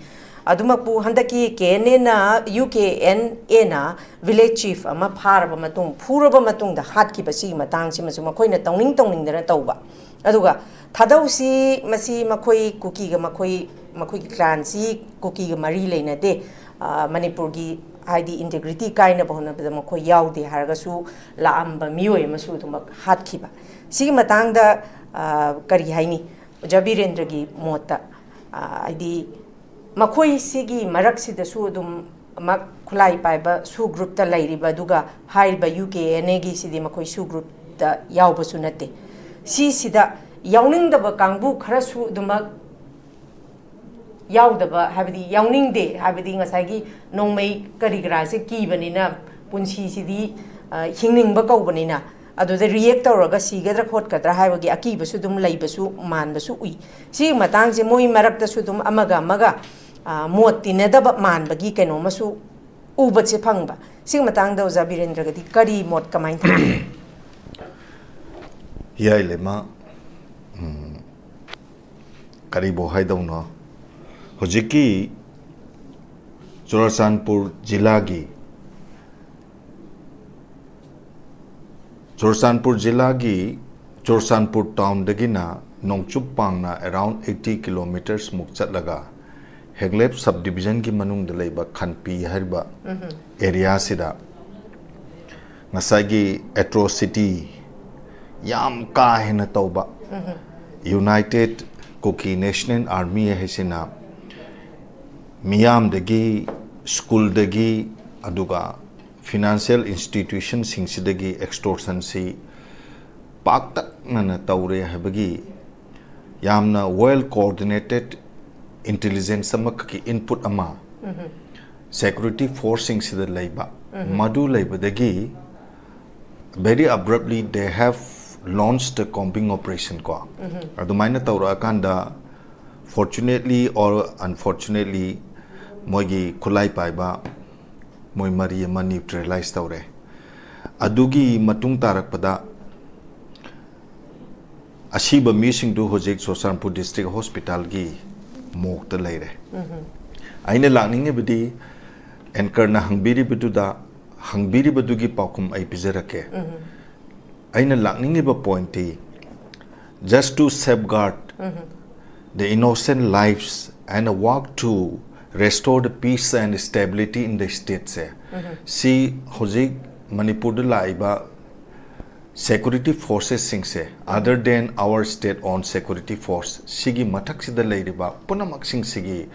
ꯑꯗꯨꯃꯛꯄꯨ ꯍꯟꯗꯛꯀꯤ ꯀꯦ ꯑꯦꯟ ꯑꯦꯅ ꯌꯨ ꯀꯦ ꯑꯦꯟ ꯑꯦꯅ village chief ꯑꯃ ꯐꯥꯔꯕ ꯃꯇꯨꯡ, ꯐꯨꯔꯕ ꯃꯇꯨꯡꯗ ꯍꯥꯠꯈꯤꯕ ꯁꯤꯒꯤ ꯃꯇꯥꯡꯁꯤꯃꯁꯨ ꯃꯈꯣꯏꯅ ꯇꯧꯅꯤꯡ ꯇꯧꯅꯤꯡꯗꯅ ꯇꯧꯕ꯫ ꯑꯗꯨꯒ ꯊꯥꯗꯧꯁꯤ ꯃꯁꯤ ꯃꯈꯣꯏ ꯀꯨꯀꯤꯒ ꯃꯈꯣꯏ, ꯃꯈꯣꯏꯒꯤ clanꯁꯤ ꯀꯨꯀꯤꯒ ꯃꯔꯤ ꯂꯩꯅꯗꯦ, ꯑ, ꯃꯅꯤꯄꯨꯔꯒꯤ ꯍꯥꯏꯗꯤ integrity ꯀꯥꯏꯅꯕ ꯍꯣꯠꯅꯕꯗ ꯃꯈꯣꯏ ꯌꯥꯎꯗꯦ ꯍꯥꯏꯔꯒꯁꯨ ꯂꯥꯛꯑꯝꯕ ꯃꯤꯑꯣꯏ ꯑꯃꯁꯨ ꯑꯗꯨꯃꯛ ꯍꯥꯠꯈꯤꯕ꯫ ꯁꯤꯒꯤ ꯃꯇꯥꯡꯗ, ꯑ, ꯀꯔꯤ ꯍꯥꯏꯅꯤ? ꯑꯣꯖꯥ ꯕꯤꯔꯦꯟꯗ꯭ꯔꯒꯤ ꯃꯣꯠꯇ, ꯑ, ꯍꯥꯏꯗꯤ ꯃꯈꯣꯏꯁꯤꯒꯤ ꯃꯔꯛꯁꯤꯗꯁꯨ ꯑꯗꯨꯝ ꯃꯛ ꯈꯨꯠꯂꯥꯏ ꯄꯥꯏꯕ ꯁꯨ groupꯇ ꯂꯩꯔꯤꯕ, ꯑꯗꯨꯒ ꯍꯥꯏꯔꯤꯕ ꯌꯨ ꯀꯦ ꯑꯦꯟ ꯑꯦꯒꯤ ꯁꯤꯗꯤ ꯃꯈꯣꯏ ꯁꯨ groupꯇ ꯌꯥꯎꯕꯁꯨ ꯅꯠꯇꯦ꯫ ꯁꯤꯁꯤꯗ ꯌꯥꯎꯅꯤꯡꯗꯕ ꯀꯥꯡꯕꯨ ꯈꯔꯁꯨ ꯑꯗꯨꯃꯛ ꯌꯥꯎꯗꯕ, ꯍꯥꯏꯕꯗꯤ ꯌꯥꯎꯅꯤꯡꯗꯦ, ꯍꯥꯏꯕꯗꯤ ꯉꯁꯥꯏꯒꯤ ꯅꯣꯡꯃꯩ ꯀꯔꯤ ꯀꯔꯥꯁꯦ ꯀꯤꯕꯅꯤꯅ, ꯄꯨꯟꯁꯤꯁꯤꯗꯤ, ꯑ, ꯍꯤꯡꯅꯤꯡꯕ ꯀꯧꯕꯅꯤꯅ, ꯑꯗꯨꯗ react ꯇꯧꯔꯒ ꯁꯤꯒꯗ꯭ꯔꯥ ꯈꯣꯠꯀꯗ꯭ꯔꯥ ꯍꯥꯏꯕꯒꯤ ꯑꯀꯤꯕꯁꯨ ꯑꯗꯨꯝ ꯂꯩꯕꯁꯨ ꯃꯥꯟꯕꯁꯨ ꯎꯏ꯫ ꯁꯤꯒꯤ ꯃꯇꯥꯡꯁꯦ ꯃꯣꯏ ꯃꯔꯛꯇꯁꯨ ꯑꯗꯨꯝ ꯑꯃꯒ ꯑꯃꯒ, ꯑ, ꯃꯣꯠ ꯇꯤꯟꯅꯗꯕ ꯃꯥꯟꯕꯒꯤ ꯀꯩꯅꯣꯃꯁꯨ ꯎꯕꯁꯦ ꯐꯪꯕ꯫ ꯁꯤꯒꯤ ꯃꯇꯥꯡꯗ ꯑꯣꯖꯥ ꯕꯤꯔꯦꯟꯗ꯭ꯔꯒꯗꯤ ꯀꯔꯤ ꯃꯣꯠ, ꯀꯃꯥꯏꯅ ꯊꯝꯕꯤ? ꯌꯥꯏꯂꯩꯃ, ꯎꯝ, ꯀꯔꯤꯕꯨ ꯍꯥꯏꯗꯧꯅꯣ? ꯍꯧꯖꯤꯛꯀꯤ ꯆꯨꯔꯆꯥꯟꯄꯨꯔ ꯖꯤꯂꯥꯒꯤ, ꯆꯨꯔꯆꯥꯟꯄꯨꯔ ꯖꯤꯂꯥꯒꯤ ꯆꯨꯔꯆꯥꯟꯄꯨꯔ townꯗꯒꯤꯅ ꯅꯣꯡꯆꯨꯞ ꯄꯥꯡꯅ around eighty kilometres ꯃꯨꯛ ꯆꯠꯂꯒ ꯍꯦꯒꯂꯦꯞ subdivisionꯒꯤ ꯃꯅꯨꯡꯗ ꯂꯩꯕ ꯈꯟꯄꯤ ꯍꯥꯏꯔꯤꯕ areaꯁꯤꯗ ꯉꯁꯥꯏꯒꯤ atrocity ꯌꯥꯝ ꯀꯥ ꯍꯦꯟꯅ ꯇꯧꯕ United Kuki National Army ꯍꯥꯏꯁꯤꯅ ꯃꯤꯌꯥꯝꯗꯒꯤ, schoolꯗꯒꯤ, ꯑꯗꯨꯒ financial institutionꯁꯤꯡꯁꯤꯗꯒꯤ extortionꯁꯤ ꯄꯥꯛꯇꯛꯅꯅ ꯇꯧꯔꯦ ꯍꯥꯏꯕꯒꯤ ꯌꯥꯝꯅ well coordinated intelligence ꯑꯃꯈꯛꯀꯤ input ꯑꯃ security forceꯁꯤꯡꯁꯤꯗ ꯂꯩꯕ, ꯃꯗꯨ ꯂꯩꯕꯗꯒꯤ very abruptly they have launched the combing operation ꯀꯣ꯫ ꯑꯗꯨꯃꯥꯏꯅ ꯇꯧꯔꯛꯑꯀꯥꯟꯗ fortunately or unfortunately ꯃꯣꯏꯒꯤ ꯈꯨꯠꯂꯥꯏ ꯄꯥꯏꯕ ꯃꯣꯏ ꯃꯔꯤ ꯑꯃ neutralize ꯇꯧꯔꯦ꯫ ꯑꯗꯨꯒꯤ ꯃꯇꯨꯡ ꯇꯥꯔꯛꯄꯗ ꯑꯁꯤꯕ ꯃꯤꯁꯤꯡꯗꯨ ꯍꯧꯖꯤꯛ ꯆꯨꯔꯆꯥꯟꯄꯨꯔ ꯗꯤꯁꯇ꯭ꯔꯤꯛ ꯍꯣꯁꯄꯤꯇꯥꯜꯒꯤ ꯃꯣꯔꯒꯇ ꯂꯩꯔꯦ꯫ ꯑꯩꯅ ꯂꯥꯛꯅꯤꯡꯉꯤꯕꯗꯤ, ꯑꯦꯡꯀꯔꯅ ꯍꯪꯕꯤꯔꯤꯕꯗꯨꯗ, ꯍꯪꯕꯤꯔꯤꯕꯗꯨꯒꯤ ꯄꯥꯎꯈꯨꯝ ꯑꯩ ꯄꯤꯖꯔꯛꯀꯦ꯫ ꯑꯩꯅ ꯂꯥꯛꯅꯤꯡꯉꯤꯕ ꯄꯣꯏꯟꯠꯇꯤ, just to safeguard the innocent lives and work to restore the peace and stability in the stateꯁꯦ, ꯁꯤ ꯍꯧꯖꯤꯛ ꯃꯅꯤꯄꯨꯔꯗ ꯂꯥꯛꯏꯕ security ꯐꯣꯔꯁꯦꯁꯁꯤꯡꯁꯦ, other than our state owned security force, ꯁꯤꯒꯤ ꯃꯊꯛꯁꯤꯗ ꯂꯩꯔꯤꯕ ꯄꯨꯝꯅꯃꯛꯁꯤꯡꯁꯤꯒꯤ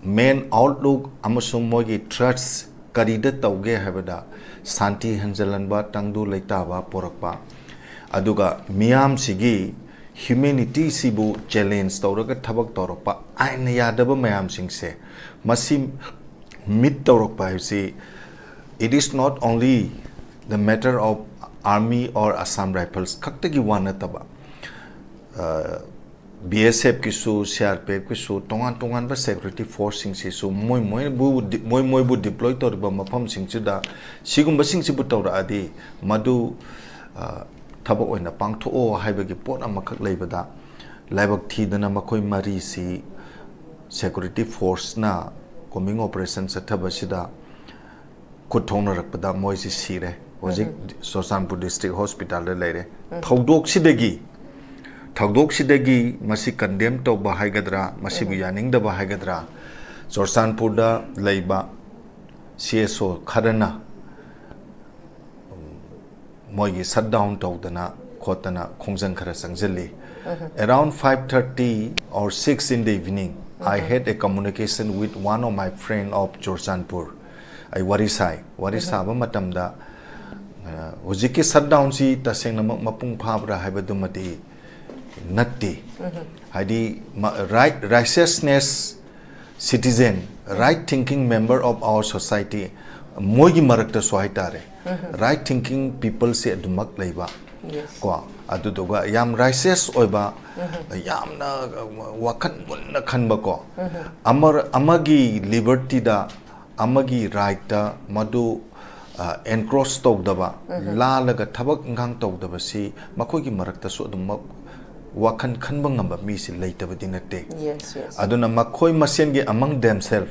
ꯃꯦꯟ ꯑꯥꯎꯠꯂꯨꯛ ꯑꯃꯁꯨꯡ ꯃꯣꯏꯒꯤ ꯊ꯭ꯔꯠꯁ ꯀꯔꯤꯗ ꯇꯧꯒꯦ ꯍꯥꯏꯕꯗ, ꯁꯥꯟꯇꯤ ꯍꯟꯖꯜꯍꯟꯕ, ꯇꯪꯗꯨ ꯂꯩꯇꯥꯕ ꯄꯣꯔꯛꯄ, ꯑꯗꯨꯒ ꯃꯤꯌꯥꯝꯁꯤꯒꯤ ꯍ꯭ꯌꯨꯃꯦꯅꯤꯇꯤꯁꯤꯕꯨ ꯆꯦꯂꯦꯟꯖ ꯇꯧꯔꯒ ꯊꯕꯛ ꯇꯧꯔꯛꯄ, ꯑꯥꯏꯟꯅ ꯌꯥꯗꯕ ꯃꯌꯥꯝꯁꯤꯡꯁꯦ, ꯃꯁꯤ ꯃꯤꯠ ꯇꯧꯔꯛꯄ ꯍꯥꯏꯕꯁꯤ, it is not only the matter of army or Assam Rifles ꯈꯛꯇꯒꯤ ꯋꯥ ꯅꯠꯇꯕ, ꯕꯤ ꯑꯦꯁ ꯑꯦꯐꯀꯤꯁꯨ, ꯁꯤ ꯑꯥꯔ ꯄꯤ ꯑꯦꯐꯀꯤꯁꯨ, ꯇꯣꯉꯥꯟ ꯇꯣꯉꯥꯟꯕ ꯁꯦꯀ꯭ꯌꯨꯔꯤꯇꯤ ꯐꯣꯔꯁꯁꯤꯡꯁꯤꯁꯨ ꯃꯣꯏ ꯃꯣꯏꯕꯨ ꯗꯤ-, ꯃꯣꯏ ꯃꯣꯏꯕꯨ ꯗꯤꯄ꯭ꯂꯣꯏ ꯇꯧꯔꯤꯕ ꯃꯐꯝꯁꯤꯡꯁꯤꯗ ꯁꯤꯒꯨꯝꯕꯁꯤꯡꯁꯤꯕꯨ ꯇꯧꯔꯛꯑꯗꯤ, ꯃꯗꯨ, ꯑ, ꯊꯕꯛ ꯑꯣꯏꯅ ꯄꯥꯡꯊꯣꯛꯑꯣ ꯍꯥꯏꯕꯒꯤ ꯄꯣꯠ ꯑꯃꯈꯛ ꯂꯩꯕꯗ, ꯂꯥꯏꯕꯛ ꯊꯤꯗꯅ ꯃꯈꯣꯏ ꯃꯔꯤꯁꯤ ꯁꯦꯀ꯭ꯌꯨꯔꯤꯇꯤ ꯐꯣꯔꯁꯅ ꯀꯣꯝꯕꯤꯡ ꯑꯣꯄꯔꯦꯁꯟ ꯆꯠꯊꯕꯁꯤꯗ ꯈꯨꯠ ꯊꯣꯛꯅꯔꯛꯄꯗ ꯃꯣꯏꯁꯤ ꯁꯤꯔꯦ꯫ ꯍꯧꯖꯤꯛ ꯆꯨꯔꯆꯥꯟꯄꯨꯔ ꯗꯤꯁꯇ꯭ꯔꯤꯛ ꯍꯣꯁꯄꯤꯇꯥꯜꯗ ꯂꯩꯔꯦ꯫ ꯊꯧꯗꯣꯛꯁꯤꯗꯒꯤ, ꯊꯧꯗꯣꯛꯁꯤꯗꯒꯤ ꯃꯁꯤ ꯀꯟꯗꯦꯝ ꯇꯧꯕ ꯍꯥꯏꯒꯗ꯭ꯔꯥ, ꯃꯁꯤꯕꯨ ꯌꯥꯅꯤꯡꯗꯕ ꯍꯥꯏꯒꯗ꯭ꯔꯥ, ꯆꯨꯔꯆꯥꯟꯄꯨꯔꯗ ꯂꯩꯕ ꯁꯤ ꯑꯦꯁ ꯑꯣ ꯈꯔꯅ ꯃꯣꯏꯒꯤ ꯁꯠ ꯗꯥꯎꯟ ꯇꯧꯗꯅ ꯈꯣꯠꯇꯅ ꯈꯣꯡꯖꯪ ꯈꯔ ꯆꯪꯁꯤꯜꯂꯤ꯫ Around five thirty or six in the evening, I had a communication with one of my friend of Churachandpur. ꯑꯩ ꯋꯥꯔꯤ ꯁꯥꯏ꯫ ꯋꯥꯔꯤ ꯁꯥꯕ ꯃꯇꯝꯗ, ꯑ, ꯍꯧꯖꯤꯛꯀꯤ ꯁꯠ ꯗꯥꯎꯟꯁꯤ ꯇꯁꯦꯡꯅꯃꯛ ꯃꯄꯨꯡ ꯐꯥꯕ꯭ꯔꯥ ꯍꯥꯏꯕꯗꯨꯃꯗꯤ ꯅꯠꯇꯦ꯫ ꯍꯥꯏꯗꯤ, ꯃ-, right, righteousness citizen, right thinking member of our society, ꯃꯣꯏꯒꯤ ꯃꯔꯛꯇꯁꯨ ꯍꯥꯏꯇꯥꯔꯦ, ꯔꯥꯏꯠ ꯊꯤꯡꯀꯤꯡ ꯄꯤꯄꯜꯁꯦ ꯑꯗꯨꯃꯛ ꯂꯩꯕ꯫ ꯀꯣ, ꯑꯗꯨꯗꯨꯒ ꯌꯥꯝ ꯔꯥꯏꯁꯤꯌꯁ ꯑꯣꯏꯕ, ꯌꯥꯝꯅ ꯋꯥꯈꯜ ꯃꯨꯟꯅ ꯈꯟꯕꯀꯣ, ꯑꯃ-, ꯑꯃꯒꯤ ꯂꯤꯕꯔꯇꯤꯗ, ꯑꯃꯒꯤ ꯔꯥꯏꯠꯇ ꯃꯗꯨ, ꯑꯦꯟꯀ꯭ꯔꯣꯁ ꯇꯧꯗꯕ, ꯂꯥꯜꯂꯒ ꯊꯕꯛ ꯏꯪꯈꯥꯡ ꯇꯧꯗꯕꯁꯤ ꯃꯈꯣꯏꯒꯤ ꯃꯔꯛꯇꯁꯨ ꯑꯗꯨꯝꯃꯛ ꯋꯥꯈꯜ ꯈꯟꯕ ꯉꯝꯕ ꯃꯤꯁꯤ ꯂꯩꯇꯕꯗꯤ ꯅꯠꯇꯦ꯫ Yes, yes. ꯑꯗꯨꯅ ꯃꯈꯣꯏ ꯃꯁꯦꯟꯒꯤ among themselves,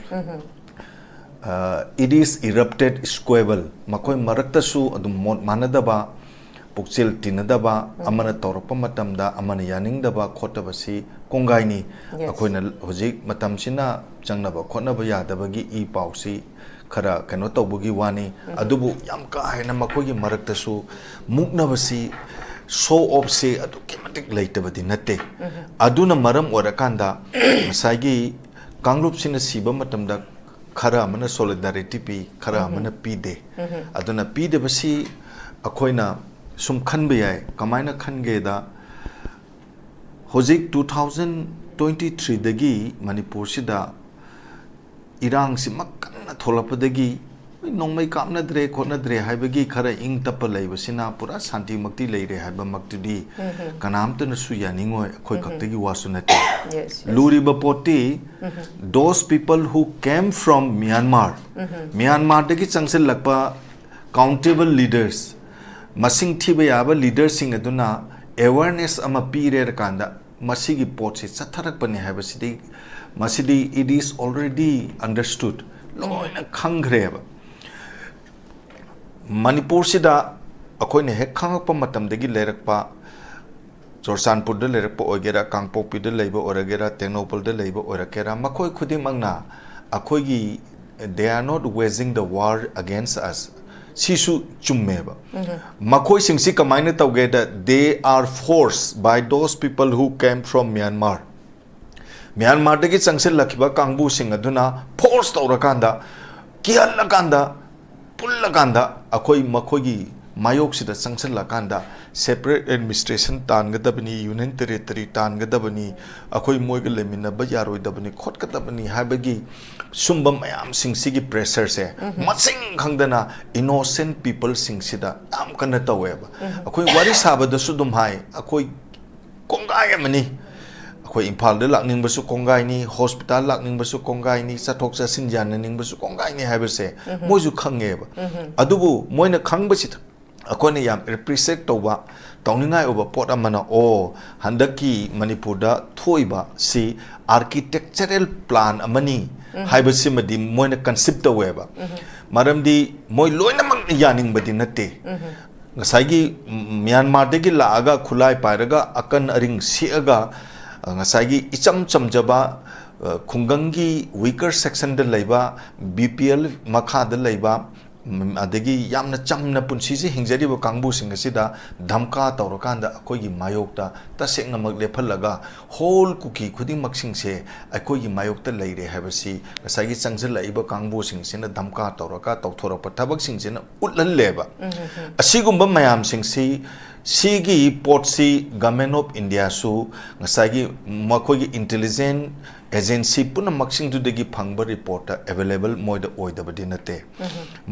it is erupted squabble, ꯃꯈꯣꯏ ꯃꯔꯛꯇꯁꯨ ꯑꯗꯨꯝ ꯃꯣꯠ ꯃꯥꯟꯅꯗꯕ, ꯄꯨꯛꯆꯦꯜ ꯇꯤꯟꯅꯗꯕ, ꯑꯃꯅ ꯇꯧꯔꯛꯄ ꯃꯇꯝꯗ ꯑꯃꯅ ꯌꯥꯅꯤꯡꯗꯕ ꯈꯣꯠꯇꯕꯁꯤ ꯀꯣꯡꯒꯥꯏꯅꯤ꯫ Yes. ꯑꯩꯈꯣꯏꯅ ꯍꯧꯖꯤꯛ ꯃꯇꯝꯁꯤꯅ ꯆꯪꯅꯕ ꯈꯣꯠꯅꯕ ꯌꯥꯗꯕꯒꯤ ꯏ ꯄꯥꯎꯁꯤ ꯈꯔ ꯀꯩꯅꯣ ꯇꯧꯕꯒꯤ ꯋꯥꯅꯤ꯫ ꯑꯗꯨꯕꯨ ꯌꯥꯝ ꯀꯥ ꯍꯦꯟꯅ ꯃꯈꯣꯏꯒꯤ ꯃꯔꯛꯇꯁꯨ ꯃꯨꯛꯅꯕꯁꯤ, ꯁꯣ ꯑꯣꯐꯁꯤ ꯑꯗꯨꯛꯀꯤ ꯃꯇꯤꯛ ꯂꯩꯇꯕꯗꯤ ꯅꯠꯇꯦ꯫ ꯑꯗꯨꯅ ꯃꯔꯝ ꯑꯣꯏꯔꯀꯥꯟꯗ ꯉꯁꯥꯏꯒꯤ ꯀꯥꯡꯂꯨꯞꯁꯤꯅ ꯁꯤꯕ ꯃꯇꯝꯗ ꯈꯔ ꯑꯃꯅ ꯁꯣꯂꯤꯗꯥꯔꯤꯇꯤ ꯄꯤ, ꯈꯔ ꯑꯃꯅ ꯄꯤꯗꯦ꯫ ꯑꯗꯨꯅ ꯄꯤꯗꯕꯁꯤ ꯑꯩꯈꯣꯏꯅ ꯁꯨꯝ ꯈꯟꯕ ꯌꯥꯏ꯫ ꯀꯃꯥꯏꯅ ꯈꯟꯒꯦꯗ, ꯍꯧꯖꯤꯛ two thousand twenty threeꯗꯒꯤ ꯃꯅꯤꯄꯨꯔꯁꯤꯗ ꯏꯔꯥꯡꯁꯤꯃꯛ ꯀꯟꯅ ꯊꯣꯛꯂꯛꯄꯗꯒꯤ ꯅꯣꯡꯃꯩ ꯀꯥꯞꯅꯗ꯭ꯔꯦ ꯈꯣꯠꯅꯗ꯭ꯔꯦ ꯍꯥꯏꯕꯒꯤ ꯈꯔ ꯏꯪ ꯇꯞꯄ ꯂꯩꯕꯁꯤꯅ ꯄꯨꯔꯥ ꯁꯥꯟꯇꯤꯃꯛꯇꯤ ꯂꯩꯔꯦ ꯍꯥꯏꯕꯃꯛꯇꯨꯗꯤ ꯀꯅꯥꯝꯇꯅꯁꯨ ꯌꯥꯅꯤꯡꯉꯣꯏ, ꯑꯩꯈꯣꯏ ꯈꯛꯇꯒꯤ ꯋꯥꯁꯨ ꯅꯠꯇꯦ꯫ Yes, yes. ꯂꯨꯔꯤꯕ ꯄꯣꯠꯇꯤ, those people who came from Myanmar, ꯃ꯭ꯌꯥꯟꯃꯥꯔꯗꯒꯤ ꯆꯪꯁꯤꯜꯂꯛꯄ countable leaders, ꯃꯁꯤꯡ ꯊꯤꯕ ꯌꯥꯕ ꯂꯤꯗꯔꯁꯤꯡ ꯑꯗꯨꯅ ꯑꯦꯋꯥꯔꯅꯦꯁ ꯑꯃ ꯄꯤꯔꯦꯔꯀꯥꯟꯗ ꯃꯁꯤꯒꯤ ꯄꯣꯠꯁꯤ ꯆꯠꯊꯔꯛꯄꯅꯤ ꯍꯥꯏꯕꯁꯤꯗꯤ, ꯃꯁꯤꯗꯤ it is already understood, ꯂꯣꯏꯅ ꯈꯪꯈ꯭ꯔꯦꯕ꯫ ꯃꯅꯤꯄꯨꯔꯁꯤꯗ ꯑꯩꯈꯣꯏꯅ ꯍꯦꯛ ꯈꯪꯉꯛꯄ ꯃꯇꯝꯗꯒꯤ ꯂꯩꯔꯛꯄ, ꯆꯨꯔꯆꯥꯟꯄꯨꯔꯗ ꯂꯩꯔꯛꯄ ꯑꯣꯏꯒꯦꯔꯥ, ꯀꯥꯡꯄꯣꯛꯄꯤꯗ ꯂꯩꯕ ꯑꯣꯏꯔꯒꯦꯔꯥ, ꯇꯦꯡꯅꯧꯄꯜꯗ ꯂꯩꯕ ꯑꯣꯏꯔꯛꯀꯦꯔꯥ, ꯃꯈꯣꯏ ꯈꯨꯗꯤꯡꯃꯛꯅ ꯑꯩꯈꯣꯏꯒꯤ, they are not waging the war against us, ꯁꯤꯁꯨ ꯆꯨꯝꯃꯦꯕ꯫ ꯃꯈꯣꯏꯁꯤꯡꯁꯤ ꯀꯃꯥꯏꯅ ꯇꯧꯒꯦꯗ, they are forced by those people who came from Myanmar. ꯃ꯭ꯌꯥꯟꯃꯥꯔꯗꯒꯤ ꯆꯪꯁꯤꯜꯂꯛꯈꯤꯕ ꯀꯥꯡꯕꯨꯁꯤꯡ ꯑꯗꯨꯅ ꯐꯣꯔꯁ ꯇꯧꯔꯀꯥꯟꯗ, ꯀꯤꯍꯜꯂꯀꯥꯟꯗ, ꯄꯨꯜꯂꯀꯥꯟꯗ ꯑꯩꯈꯣꯏ ꯃꯈꯣꯏꯒꯤ ꯃꯥꯌꯣꯛꯁꯤꯗ ꯆꯪꯁꯤꯜꯂꯀꯥꯟꯗ separate administration ꯇꯥꯟꯒꯗꯕꯅꯤ, ꯌꯨꯅꯤꯌꯟ ꯇꯦꯔꯤꯇꯣꯔꯤ ꯇꯥꯟꯒꯗꯕꯅꯤ, ꯑꯩꯈꯣꯏ ꯃꯣꯏꯒ ꯂꯩꯃꯤꯟꯅꯕ ꯌꯥꯔꯣꯏꯗꯕꯅꯤ ꯈꯣꯠꯀꯗꯕꯅꯤ ꯍꯥꯏꯕꯒꯤ ꯁꯨꯝꯕ ꯃꯌꯥꯝꯁꯤꯡꯁꯤꯒꯤ ꯄ꯭ꯔꯦꯁꯔꯁꯦ ꯃꯁꯤꯡ ꯈꯪꯗꯅ ꯏꯅꯣꯁꯦꯟ ꯄꯤꯄꯜꯁꯤꯡꯁꯤꯗ ꯌꯥꯝ ꯀꯟꯅ ꯇꯧꯋꯦꯕ꯫ ꯑꯩꯈꯣꯏ ꯋꯥꯔꯤ ꯁꯥꯕꯗꯁꯨ ꯑꯗꯨꯝ ꯍꯥꯏ, ꯑꯩꯈꯣꯏ ꯀꯣꯡꯒꯥꯏ ꯑꯃꯅꯤ꯫ ꯑꯩꯈꯣꯏ ꯏꯝꯐꯥꯜꯗ ꯂꯥꯛꯅꯤꯡꯕꯁꯨ ꯀꯣꯡꯒꯥꯏꯅꯤ, ꯍꯣꯁꯄꯤꯇꯥꯜ ꯂꯥꯛꯅꯤꯡꯕꯁꯨ ꯀꯣꯡꯒꯥꯏꯅꯤ, ꯆꯠꯊꯣꯛ ꯆꯠꯁꯤꯟ ꯌꯥꯅꯅꯤꯡꯕꯁꯨ ꯀꯣꯡꯒꯥꯏꯅꯤ ꯍꯥꯏꯕꯁꯦ ꯃꯣꯏꯁꯨ ꯈꯪꯉꯦꯕ꯫ ꯑꯗꯨꯕꯨ ꯃꯣꯏꯅ ꯈꯪꯕꯁꯤꯗ ꯑꯩꯈꯣꯏꯅ ꯌꯥꯝ ꯑꯦꯄ꯭ꯔꯤꯁꯤꯌꯦꯠ ꯇꯧꯕ, ꯇꯧꯅꯤꯡꯉꯥꯏ ꯑꯣꯏꯕ ꯄꯣꯠ ꯑꯃꯅ, ꯑꯣ, ꯍꯟꯗꯛꯀꯤ ꯃꯅꯤꯄꯨꯔꯗ ꯊꯣꯛꯏꯕ ꯁꯤ ꯑꯥꯔꯀꯤꯇꯦꯛꯆꯔꯦꯜ ꯄ꯭ꯂꯥꯟ ꯑꯃꯅꯤ ꯍꯥꯏꯕꯁꯤꯃꯗꯤ ꯃꯣꯏꯅ ꯀꯟꯁꯤꯞ ꯇꯧꯋꯦꯕ꯫ ꯃꯔꯝꯗꯤ ꯃꯣꯏ ꯂꯣꯏꯅꯃꯛꯅ ꯌꯥꯅꯤꯡꯕꯗꯤ ꯅꯠꯇꯦ꯫ ꯉꯁꯥꯏꯒꯤ ꯃ꯭ꯌꯥꯟꯃꯥꯔꯗꯒꯤ ꯂꯥꯛꯑꯒ ꯈꯨꯠꯂꯥꯏ ꯄꯥꯏꯔꯒ ꯑꯀꯟ ꯑꯔꯤꯡ ꯁꯦꯛꯑꯒ, ꯑ, ꯉꯁꯥꯏꯒꯤ ꯏꯆꯝ ꯆꯝꯖꯕ, ꯑ, ꯈꯨꯡꯒꯪꯒꯤ ꯋꯤꯀꯔ ꯁꯦꯛꯁꯟꯗ ꯂꯩꯕ, ꯕꯤ ꯄꯤ ꯑꯦꯜ ꯃꯈꯥꯗ ꯂꯩꯕ, ꯎꯝ, ꯑꯗꯒꯤ ꯌꯥꯝꯅ ꯆꯝꯅ ꯄꯨꯟꯁꯤꯁꯦ ꯍꯤꯡꯖꯔꯤꯕ ꯀꯥꯡꯕꯨꯁꯤꯡ ꯑꯁꯤꯗ ꯙꯝꯀꯥ ꯇꯧꯔꯀꯥꯟꯗ ꯑꯩꯈꯣꯏꯒꯤ ꯃꯥꯌꯣꯛꯇ ꯇꯁꯦꯡꯅꯃꯛ ꯂꯦꯞꯍꯜꯂꯒ ꯍꯣꯜ ꯀꯨꯀꯤ ꯈꯨꯗꯤꯡꯃꯛꯁꯤꯡꯁꯦ ꯑꯩꯈꯣꯏꯒꯤ ꯃꯥꯌꯣꯛꯇ ꯂꯩꯔꯦ ꯍꯥꯏꯕꯁꯤ ꯉꯁꯥꯏꯒꯤ ꯆꯪꯁꯤꯜꯂꯛꯏꯕ ꯀꯥꯡꯕꯨꯁꯤꯡꯁꯤꯅ ꯙꯝꯀꯥ ꯇꯧꯔꯒ ꯇꯧꯊꯣꯔꯛꯄ ꯊꯕꯛꯁꯤꯡꯁꯤꯅ ꯎꯠꯍꯜꯂꯦꯕ꯫ ꯑꯁꯤꯒꯨꯝꯕ ꯃꯌꯥꯝꯁꯤꯡꯁꯤ, ꯁꯤꯒꯤ ꯄꯣꯠꯁꯤ Government of Indiaꯁꯨ, ꯉꯁꯥꯏꯒꯤ ꯃꯈꯣꯏꯒꯤ ꯏꯟꯇꯦꯂꯤꯖꯦꯟ ꯑꯦꯖꯦꯟꯁꯤ ꯄꯨꯝꯅꯃꯛꯁꯤꯡꯗꯨꯗꯒꯤ ꯐꯪꯕ ꯔꯤꯄꯣꯔꯠꯇ ꯑꯦꯕꯦꯂꯦꯕꯜ ꯃꯣꯏꯗ ꯑꯣꯏꯗꯕꯗꯤ ꯅꯠꯇꯦ꯫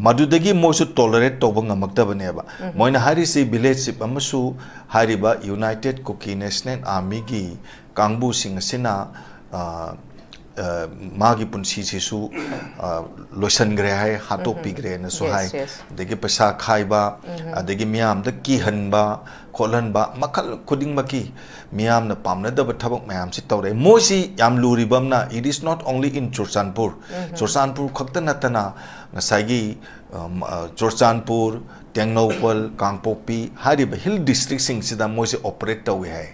ꯃꯗꯨꯗꯒꯤ ꯃꯣꯏꯁꯨ ꯇꯣꯂꯔꯦꯠ ꯇꯧꯕ ꯉꯝꯃꯛꯇꯕꯅꯦꯕ꯫ ꯃꯣꯏꯅ ꯍꯥꯏꯔꯤꯁꯤ ꯚꯤꯂꯦꯖ ꯆꯤꯞ ꯑꯃꯁꯨ ꯍꯥꯏꯔꯤꯕ ꯌꯨꯅꯥꯏꯇꯦꯠ ꯀꯨꯀꯤ ꯅꯦꯁꯅꯦꯜ ꯑꯥꯔꯃꯤꯒꯤ ꯀꯥꯡꯕꯨꯁꯤꯡ ꯑꯁꯤꯅ, ꯑ, ꯑ, ꯃꯥꯒꯤ ꯄꯨꯟꯁꯤꯁꯤꯁꯨ, ꯑ, ꯂꯣꯏꯁꯤꯟꯈ꯭ꯔꯦ ꯍꯥꯏ, ꯍꯥꯠꯇꯣꯛꯄꯤꯈ꯭ꯔꯦꯅꯁꯨ ꯍꯥꯏ꯫ ꯑꯗꯒꯤ ꯄꯩꯁꯥ ꯈꯥꯏꯕ, ꯑꯗꯒꯤ ꯃꯤꯌꯥꯝꯗ ꯀꯤꯍꯟꯕ ꯈꯣꯠꯍꯟꯕ, ꯃꯈꯜ ꯈꯨꯗꯤꯡꯃꯛꯀꯤ ꯃꯤꯌꯥꯝꯅ ꯄꯥꯝꯅꯗꯕ ꯊꯕꯛ ꯃꯌꯥꯝꯁꯤ ꯇꯧꯔꯛꯑꯦ꯫ ꯃꯣꯏꯁꯤ ꯌꯥꯝ ꯂꯨꯔꯤꯕ ꯑꯃꯅ, it is not only in Churachandpur, Churachandpur ꯈꯛꯇ ꯅꯠꯇꯅ ꯉꯁꯥꯏꯒꯤ, ꯑ, ꯆꯨꯔꯆꯥꯟꯄꯨꯔ, ꯇꯦꯡꯅꯧꯄꯜ, ꯀꯥꯡꯄꯣꯛꯄꯤ ꯍꯥꯏꯔꯤꯕ ꯍꯤꯜ ꯗꯤꯁꯇ꯭ꯔꯤꯛꯁꯤꯡꯁꯤꯗ ꯃꯣꯏꯁꯦ ꯑꯣꯄꯔꯦꯠ ꯇꯧꯏ ꯍꯥꯏ꯫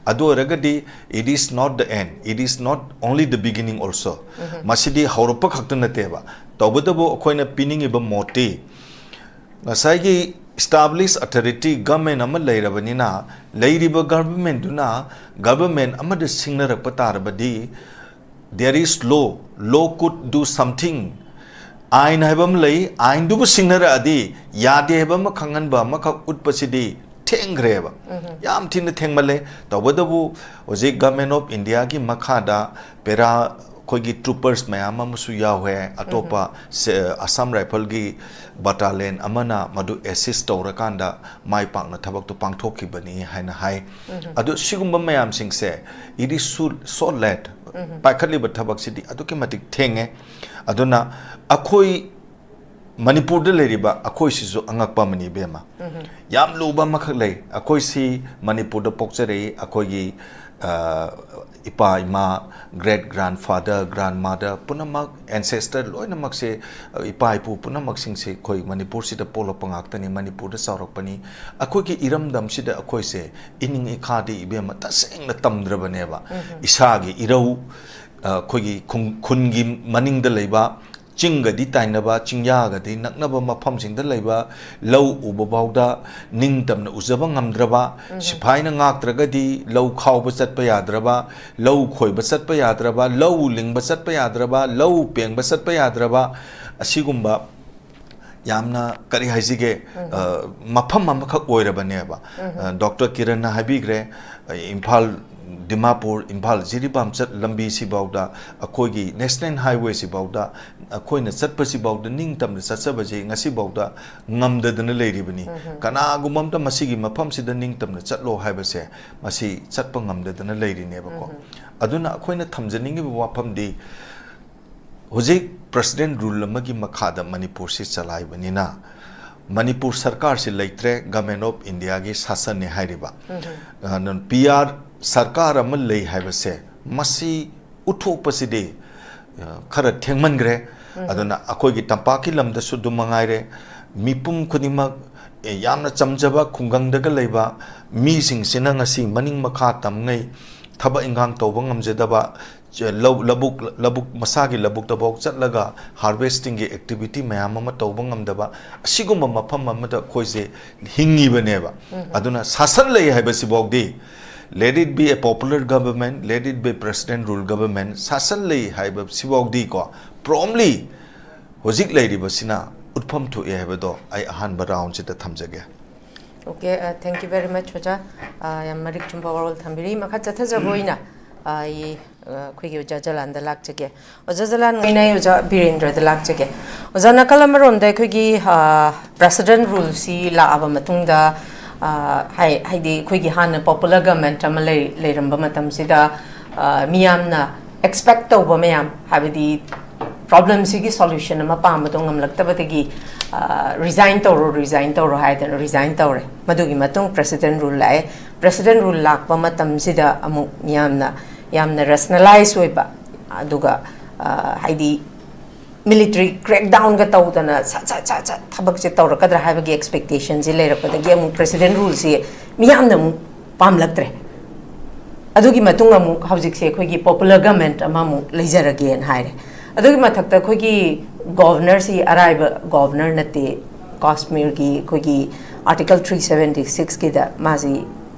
ꯑꯗꯨ ꯑꯣꯏꯔꯒꯗꯤ it is not the end, it is not only the beginning also. ꯃꯁꯤꯗꯤ ꯍꯧꯔꯛꯄ ꯈꯛꯇ ꯅꯠꯇꯦꯕ꯫ ꯇꯧꯕꯇꯕꯨ ꯑꯩꯈꯣꯏꯅ ꯄꯤꯅꯤꯡꯉꯤꯕ ꯃꯣꯠꯇꯤ, ꯉꯁꯥꯏꯒꯤ ꯏꯁꯇꯥꯕ꯭ꯂꯤꯁ ꯑꯣꯊꯣꯔꯤꯇꯤ ꯒꯚꯔꯟꯃꯦꯟ ꯑꯃ ꯂꯩꯔꯕꯅꯤꯅ, ꯂꯩꯔꯤꯕ ꯒꯚꯔꯟꯃꯦꯟꯗꯨꯅ ꯒꯚꯔꯟꯃꯦꯟ ꯑꯃꯗ ꯁꯤꯡꯅꯔꯛꯄ ꯇꯥꯔꯕꯗꯤ, there is law, law could do something. ꯑꯥꯏꯟ ꯍꯥꯏꯕ ꯑꯃ ꯂꯩ, ꯑꯥꯏꯟꯗꯨꯕꯨ ꯁꯤꯡꯅꯔꯛꯑꯗꯤ ꯌꯥꯗꯦ ꯍꯥꯏꯕ ꯑꯃ ꯈꯪꯍꯟꯕ ꯑꯃꯈꯛ ꯎꯠꯄꯁꯤꯗꯤ ꯊꯦꯡꯈ꯭ꯔꯦꯕ꯫ ꯌꯥꯝ ꯊꯤꯅ ꯊꯦꯡꯃꯜꯂꯦ꯫ ꯇꯧꯕꯇꯕꯨ ꯍꯧꯖꯤꯛ Government of Indiaꯒꯤ ꯃꯈꯥꯗ ꯄꯦꯔꯥ ꯑꯩꯈꯣꯏꯒꯤ ꯇ꯭ꯔꯨꯄꯔꯁ ꯃꯌꯥꯝ ꯑꯃꯁꯨ ꯌꯥꯎꯋꯦ꯫ ꯑꯇꯣꯞꯄ ꯁꯦ-, ꯑꯁꯥꯝ ꯔꯥꯏꯐꯜꯒꯤ ꯕꯇꯥꯂꯤꯌꯟ ꯑꯃꯅ ꯃꯗꯨ ꯑꯦꯁꯤꯁ ꯇꯧꯔꯀꯥꯟꯗ ꯃꯥꯏ ꯄꯥꯛꯅ ꯊꯕꯛꯇꯨ ꯄꯥꯡꯊꯣꯛꯈꯤꯕꯅꯤ ꯍꯥꯏꯅ ꯍꯥꯏ꯫ ꯑꯗꯨ ꯁꯤꯒꯨꯝꯕ ꯃꯌꯥꯝꯁꯤꯡꯁꯦ, it is so, so late꯫ ꯄꯥꯏꯈꯠꯂꯤꯕ ꯊꯕꯛꯁꯤꯗꯤ ꯑꯗꯨꯛꯀꯤ ꯃꯇꯤꯛ ꯊꯦꯡꯉꯦ꯫ ꯑꯗꯨꯅ ꯑꯩꯈꯣꯏ ꯃꯅꯤꯄꯨꯔꯗ ꯂꯩꯔꯤꯕ ꯑꯩꯈꯣꯏꯁꯤꯁꯨ ꯑꯉꯛꯄ ꯑꯃꯅꯤ, ꯏꯕꯦꯝꯃ꯫ ꯌꯥꯝ ꯂꯨꯕ ꯑꯃꯈꯛ ꯂꯩ꯫ ꯑꯩꯈꯣꯏꯁꯤ ꯃꯅꯤꯄꯨꯔꯗ ꯄꯣꯛꯆꯔꯛꯏ꯫ ꯑꯩꯈꯣꯏꯒꯤ, ꯑ, ꯏꯄꯥ ꯏꯃꯥ, great grandfather, grandmother ꯄꯨꯝꯅꯃꯛ, ancestor ꯂꯣꯏꯅꯃꯛꯁꯦ, ꯑ, ꯏꯄꯥ ꯏꯄꯨ ꯄꯨꯝꯅꯃꯛꯁꯤꯡꯁꯦ ꯑꯩꯈꯣꯏ ꯃꯅꯤꯄꯨꯔꯁꯤꯗ ꯄꯣꯛꯂꯛꯄ ꯉꯥꯛꯇꯅꯤ, ꯃꯅꯤꯄꯨꯔꯗ ꯆꯥꯎꯔꯛꯄꯅꯤ꯫ ꯑꯩꯈꯣꯏꯒꯤ ꯏꯔꯝꯗꯝꯁꯤꯗ ꯑꯩꯈꯣꯏꯁꯦ ꯏꯅꯤꯡ ꯏꯈꯥꯗꯤ, ꯏꯕꯦꯝꯃ, ꯇꯁꯦꯡꯅ ꯇꯝꯗ꯭ꯔꯕꯅꯦꯕ꯫ ꯏꯁꯥꯒꯤ ꯏꯔꯧ, ꯑ, ꯑꯩꯈꯣꯏꯒꯤ ꯈꯨꯡ-, ꯈꯨꯟꯒꯤ ꯃꯅꯤꯡꯗ ꯂꯩꯕ ꯆꯤꯡꯒꯗꯤ ꯇꯥꯏꯅꯕ, ꯆꯤꯡꯌꯥꯒꯗꯤ ꯅꯛꯅꯕ ꯃꯐꯝꯁꯤꯡꯗ ꯂꯩꯕ ꯂꯧ ꯎꯕ ꯐꯥꯎꯗ ꯅꯤꯡꯇꯝꯅ ꯎꯖꯕ ꯉꯝꯗ꯭ꯔꯕ, ꯁꯤꯐꯥꯏꯅ ꯉꯥꯛꯇ꯭ꯔꯒꯗꯤ ꯂꯧ ꯈꯥꯎꯕ ꯆꯠꯄ ꯌꯥꯗ꯭ꯔꯕ, ꯂꯧ ꯈꯣꯏꯕ ꯆꯠꯄ ꯌꯥꯗ꯭ꯔꯕ, ꯂꯧ ꯂꯤꯡꯕ ꯆꯠꯄ ꯌꯥꯗ꯭ꯔꯕ, ꯂꯧ ꯄꯦꯡꯕ ꯆꯠꯄ ꯌꯥꯗ꯭ꯔꯕ, ꯑꯁꯤꯒꯨꯝꯕ ꯌꯥꯝꯅ, ꯀꯔꯤ ꯍꯥꯏꯁꯤꯒꯦ, ꯑ, ꯃꯐꯝ ꯑꯃꯈꯛ ꯑꯣꯏꯔꯕꯅꯦꯕ꯫ ꯑ, ꯗꯣꯛꯇꯔ ꯀꯤꯔꯟꯅ ꯍꯥꯏꯕꯤꯈ꯭ꯔꯦ, ꯑ, ꯏꯝꯐꯥꯜ, ꯗꯤꯃꯥꯄꯨꯔ, ꯏꯝꯐꯥꯜ ꯖꯤꯔꯤꯕꯥꯝ ꯆꯠ ꯂꯝꯕꯤꯁꯤꯐꯥꯎꯗ, ꯑꯩꯈꯣꯏꯒꯤ ꯅꯦꯁꯅꯦꯜ ꯍꯥꯏꯋꯦꯁꯤꯐꯥꯎꯗ, ꯑꯩꯈꯣꯏꯅ ꯆꯠꯄꯁꯤꯐꯥꯎꯗ ꯅꯤꯡꯇꯝꯅ ꯆꯠꯆꯕꯁꯤ ꯉꯁꯤꯐꯥꯎꯗ ꯉꯝꯗꯗꯅ ꯂꯩꯔꯤꯕꯅꯤ꯫ ꯀꯅꯥꯒꯨꯝꯕ ꯑꯝꯇ ꯃꯁꯤꯒꯤ ꯃꯐꯝꯁꯤꯗ ꯅꯤꯡꯇꯝꯅ ꯆꯠꯂꯣ ꯍꯥꯏꯕꯁꯦ, ꯃꯁꯤ ꯆꯠꯄ ꯉꯝꯗꯗꯅ ꯂꯩꯔꯤꯅꯦꯕꯀꯣ꯫ ꯑꯗꯨꯅ ꯑꯩꯈꯣꯏꯅ ꯊꯝꯖꯅꯤꯡꯉꯤꯕ ꯋꯥꯐꯝꯗꯤ, ꯍꯧꯖꯤꯛ ꯄ꯭ꯔꯁꯤꯗꯦꯟ ꯔꯨꯜ ꯑꯃꯒꯤ ꯃꯈꯥꯗ ꯃꯅꯤꯄꯨꯔꯁꯤ ꯆꯂꯥꯏꯕꯅꯤꯅ, ꯃꯅꯤꯄꯨꯔ ꯁꯔꯀꯥꯔꯁꯤ ꯂꯩꯇ꯭ꯔꯦ, ꯒꯃꯦꯟ ꯑꯣꯐ ꯏꯟꯗꯤꯌꯥꯒꯤ ꯁꯥꯁꯟꯅꯦ ꯍꯥꯏꯔꯤꯕ꯫ ꯑꯗꯨꯅ ꯄꯤ ꯑꯥꯔ ꯁꯔꯀꯥꯔ ꯑꯃ ꯂꯩ ꯍꯥꯏꯕꯁꯦ, ꯃꯁꯤ ꯎꯠꯊꯣꯛꯄꯁꯤꯗꯤ, ꯑ, ꯈꯔ ꯊꯦꯡꯃꯟꯈ꯭ꯔꯦ꯫ ꯑꯗꯨꯅ ꯑꯩꯈꯣꯏꯒꯤ ꯇꯝꯄꯥꯛꯀꯤ ꯂꯝꯗꯁꯨ ꯑꯗꯨꯝ ꯃꯉꯥꯏꯔꯦ, ꯃꯤꯄꯨꯝ ꯈꯨꯗꯤꯡꯃꯛ, ꯑꯦ, ꯌꯥꯝꯅ ꯆꯝꯖꯕ ꯈꯨꯡꯒꯪꯗꯒ ꯂꯩꯕ ꯃꯤꯁꯤꯡꯁꯤꯅ ꯉꯁꯤ ꯃꯅꯤꯡ ꯃꯈꯥ ꯇꯝꯉꯩ ꯊꯕꯛ ꯏꯟꯈꯥꯡ ꯇꯧꯕ ꯉꯝꯖꯗꯕ, ꯆ-, ꯂꯧ-, ꯂꯧꯕꯨꯛ, ꯂꯧꯕꯨꯛ, ꯃꯁꯥꯒꯤ ꯂꯧꯕꯨꯛꯇꯐꯥꯎ ꯆꯠꯂꯒ ꯍꯥꯔꯚꯦꯁꯇꯤꯡꯒꯤ ꯑꯦꯛꯇꯤꯚꯤꯇꯤ ꯃꯌꯥꯝ ꯑꯃ ꯇꯧꯕ ꯉꯝꯗꯕ, ꯑꯁꯤꯒꯨꯝꯕ ꯃꯐꯝ ꯑꯃꯗ ꯑꯩꯈꯣꯏꯁꯦ ꯍꯤꯡꯉꯤꯕꯅꯦꯕ꯫ ꯑꯗꯨꯅ ꯁꯥꯁꯟ ꯂꯩ ꯍꯥꯏꯕꯁꯤꯐꯥꯎꯗꯤ, let it be a popular government, let it be president rule government, ꯁꯥꯁꯟ ꯂꯩ ꯍꯥꯏꯕꯁꯤꯐꯥꯎꯗꯤꯀꯣ, ꯄ꯭ꯔꯣꯝꯂꯤ ꯍꯧꯖꯤꯛ ꯂꯩꯔꯤꯕꯁꯤꯅ ꯎꯠꯐꯝ ꯊꯣꯛꯑꯦ ꯍꯥꯏꯕꯗꯣ ꯑꯩ ꯑꯍꯥꯟꯕ ꯔꯥꯎꯟꯁꯤꯗ ꯊꯝꯖꯒꯦ꯫ Okay, uh, thank you very much, ꯑꯣꯖꯥ꯫ Uh, ꯌꯥꯝ ꯃꯔꯤꯛ ꯆꯨꯝꯕ ꯋꯥꯔꯣꯜ ꯊꯝꯕꯤꯔꯤ꯫ ꯃꯈꯥ ꯆꯠꯊꯖꯕ ꯑꯣꯏꯅ ꯑꯩ ꯑ, ꯑꯩꯈꯣꯏꯒꯤ ꯑꯣꯖꯥ ꯖꯂꯥꯟꯗ ꯂꯥꯛꯆꯒꯦ꯫ ꯑꯣꯖꯥ ꯖꯂꯥꯟ, ꯑꯩꯅ ꯑꯣꯖꯥ ꯕꯤꯔꯦꯟꯗ꯭ꯔꯗ ꯂꯥꯛꯆꯒꯦ꯫ ꯑꯣꯖꯥ, ꯅꯥꯀꯜ ꯑꯃꯔꯣꯝꯗ ꯑꯩꯈꯣꯏꯒꯤ, ꯑ, president rule ꯁꯤ ꯂꯥꯛꯑꯕ ꯃꯇꯨꯡꯗ, ꯑ, ꯍꯥꯏ-, ꯍꯥꯏꯗꯤ ꯑꯩꯈꯣꯏꯒꯤ ꯍꯥꯟꯅ popular government ꯑꯃ ꯂꯩ-, ꯂꯩꯔꯝꯕ ꯃꯇꯝꯁꯤꯗ, ꯑ, ꯃꯤꯌꯥꯝꯅ expect ꯇꯧꯕ ꯃꯌꯥꯝ, ꯍꯥꯏꯕꯗꯤ problem ꯁꯤꯒꯤ solution ꯑꯃ ꯄꯥꯝꯕꯗꯣ ꯉꯝꯂꯛꯇꯕꯗꯒꯤ, ꯑ, resign ꯇꯧꯔꯣ, resign ꯇꯧꯔꯣ ꯍꯥꯏꯗꯅ resign ꯇꯧꯔꯦ꯫ ꯃꯗꯨꯒꯤ ꯃꯇꯨꯡ president rule ꯂꯥꯛꯑꯦ꯫ President rule ꯂꯥꯛꯄ ꯃꯇꯝꯁꯤꯗ ꯑꯃꯨꯛ ꯃꯤꯌꯥꯝꯅ ꯌꯥꯝꯅ rationalize ꯑꯣꯏꯕ, ꯑꯗꯨꯒ, ꯑ, ꯍꯥꯏꯗꯤ military crackdown ꯒ ꯇꯧꯗꯅ ꯁꯠ ꯁꯠ ꯁꯠ ꯁꯠ ꯊꯕꯛꯁꯦ ꯇꯧꯔꯛꯀꯗ꯭ꯔꯥ ꯍꯥꯏꯕꯒꯤ expectation ꯁꯦ ꯂꯩꯔꯛꯄꯗꯒꯤ ꯑꯃꯨꯛ president rule ꯁꯦ ꯃꯤꯌꯥꯝꯅ ꯑꯃꯨꯛ ꯄꯥꯝꯂꯛꯇ꯭ꯔꯦ꯫ ꯑꯗꯨꯒꯤ ꯃꯇꯨꯡ ꯑꯃꯨꯛ ꯍꯧꯖꯤꯛꯁꯦ ꯑꯩꯈꯣꯏꯒꯤ popular government ꯑꯃꯃꯨꯛ ꯂꯩꯖꯔꯒꯦꯅ ꯍꯥꯏꯔꯦ꯫ ꯑꯗꯨꯒꯤ ꯃꯊꯛꯇ ꯑꯩꯈꯣꯏꯒꯤ governor ꯁꯤ ꯑꯔꯥꯏꯕ governor ꯅꯠꯇꯦ꯫ ꯀꯥꯁꯃꯤꯔꯒꯤ ꯑꯩꯈꯣꯏꯒꯤ article three seventy six ꯀꯤꯗ ꯃꯥꯁꯤ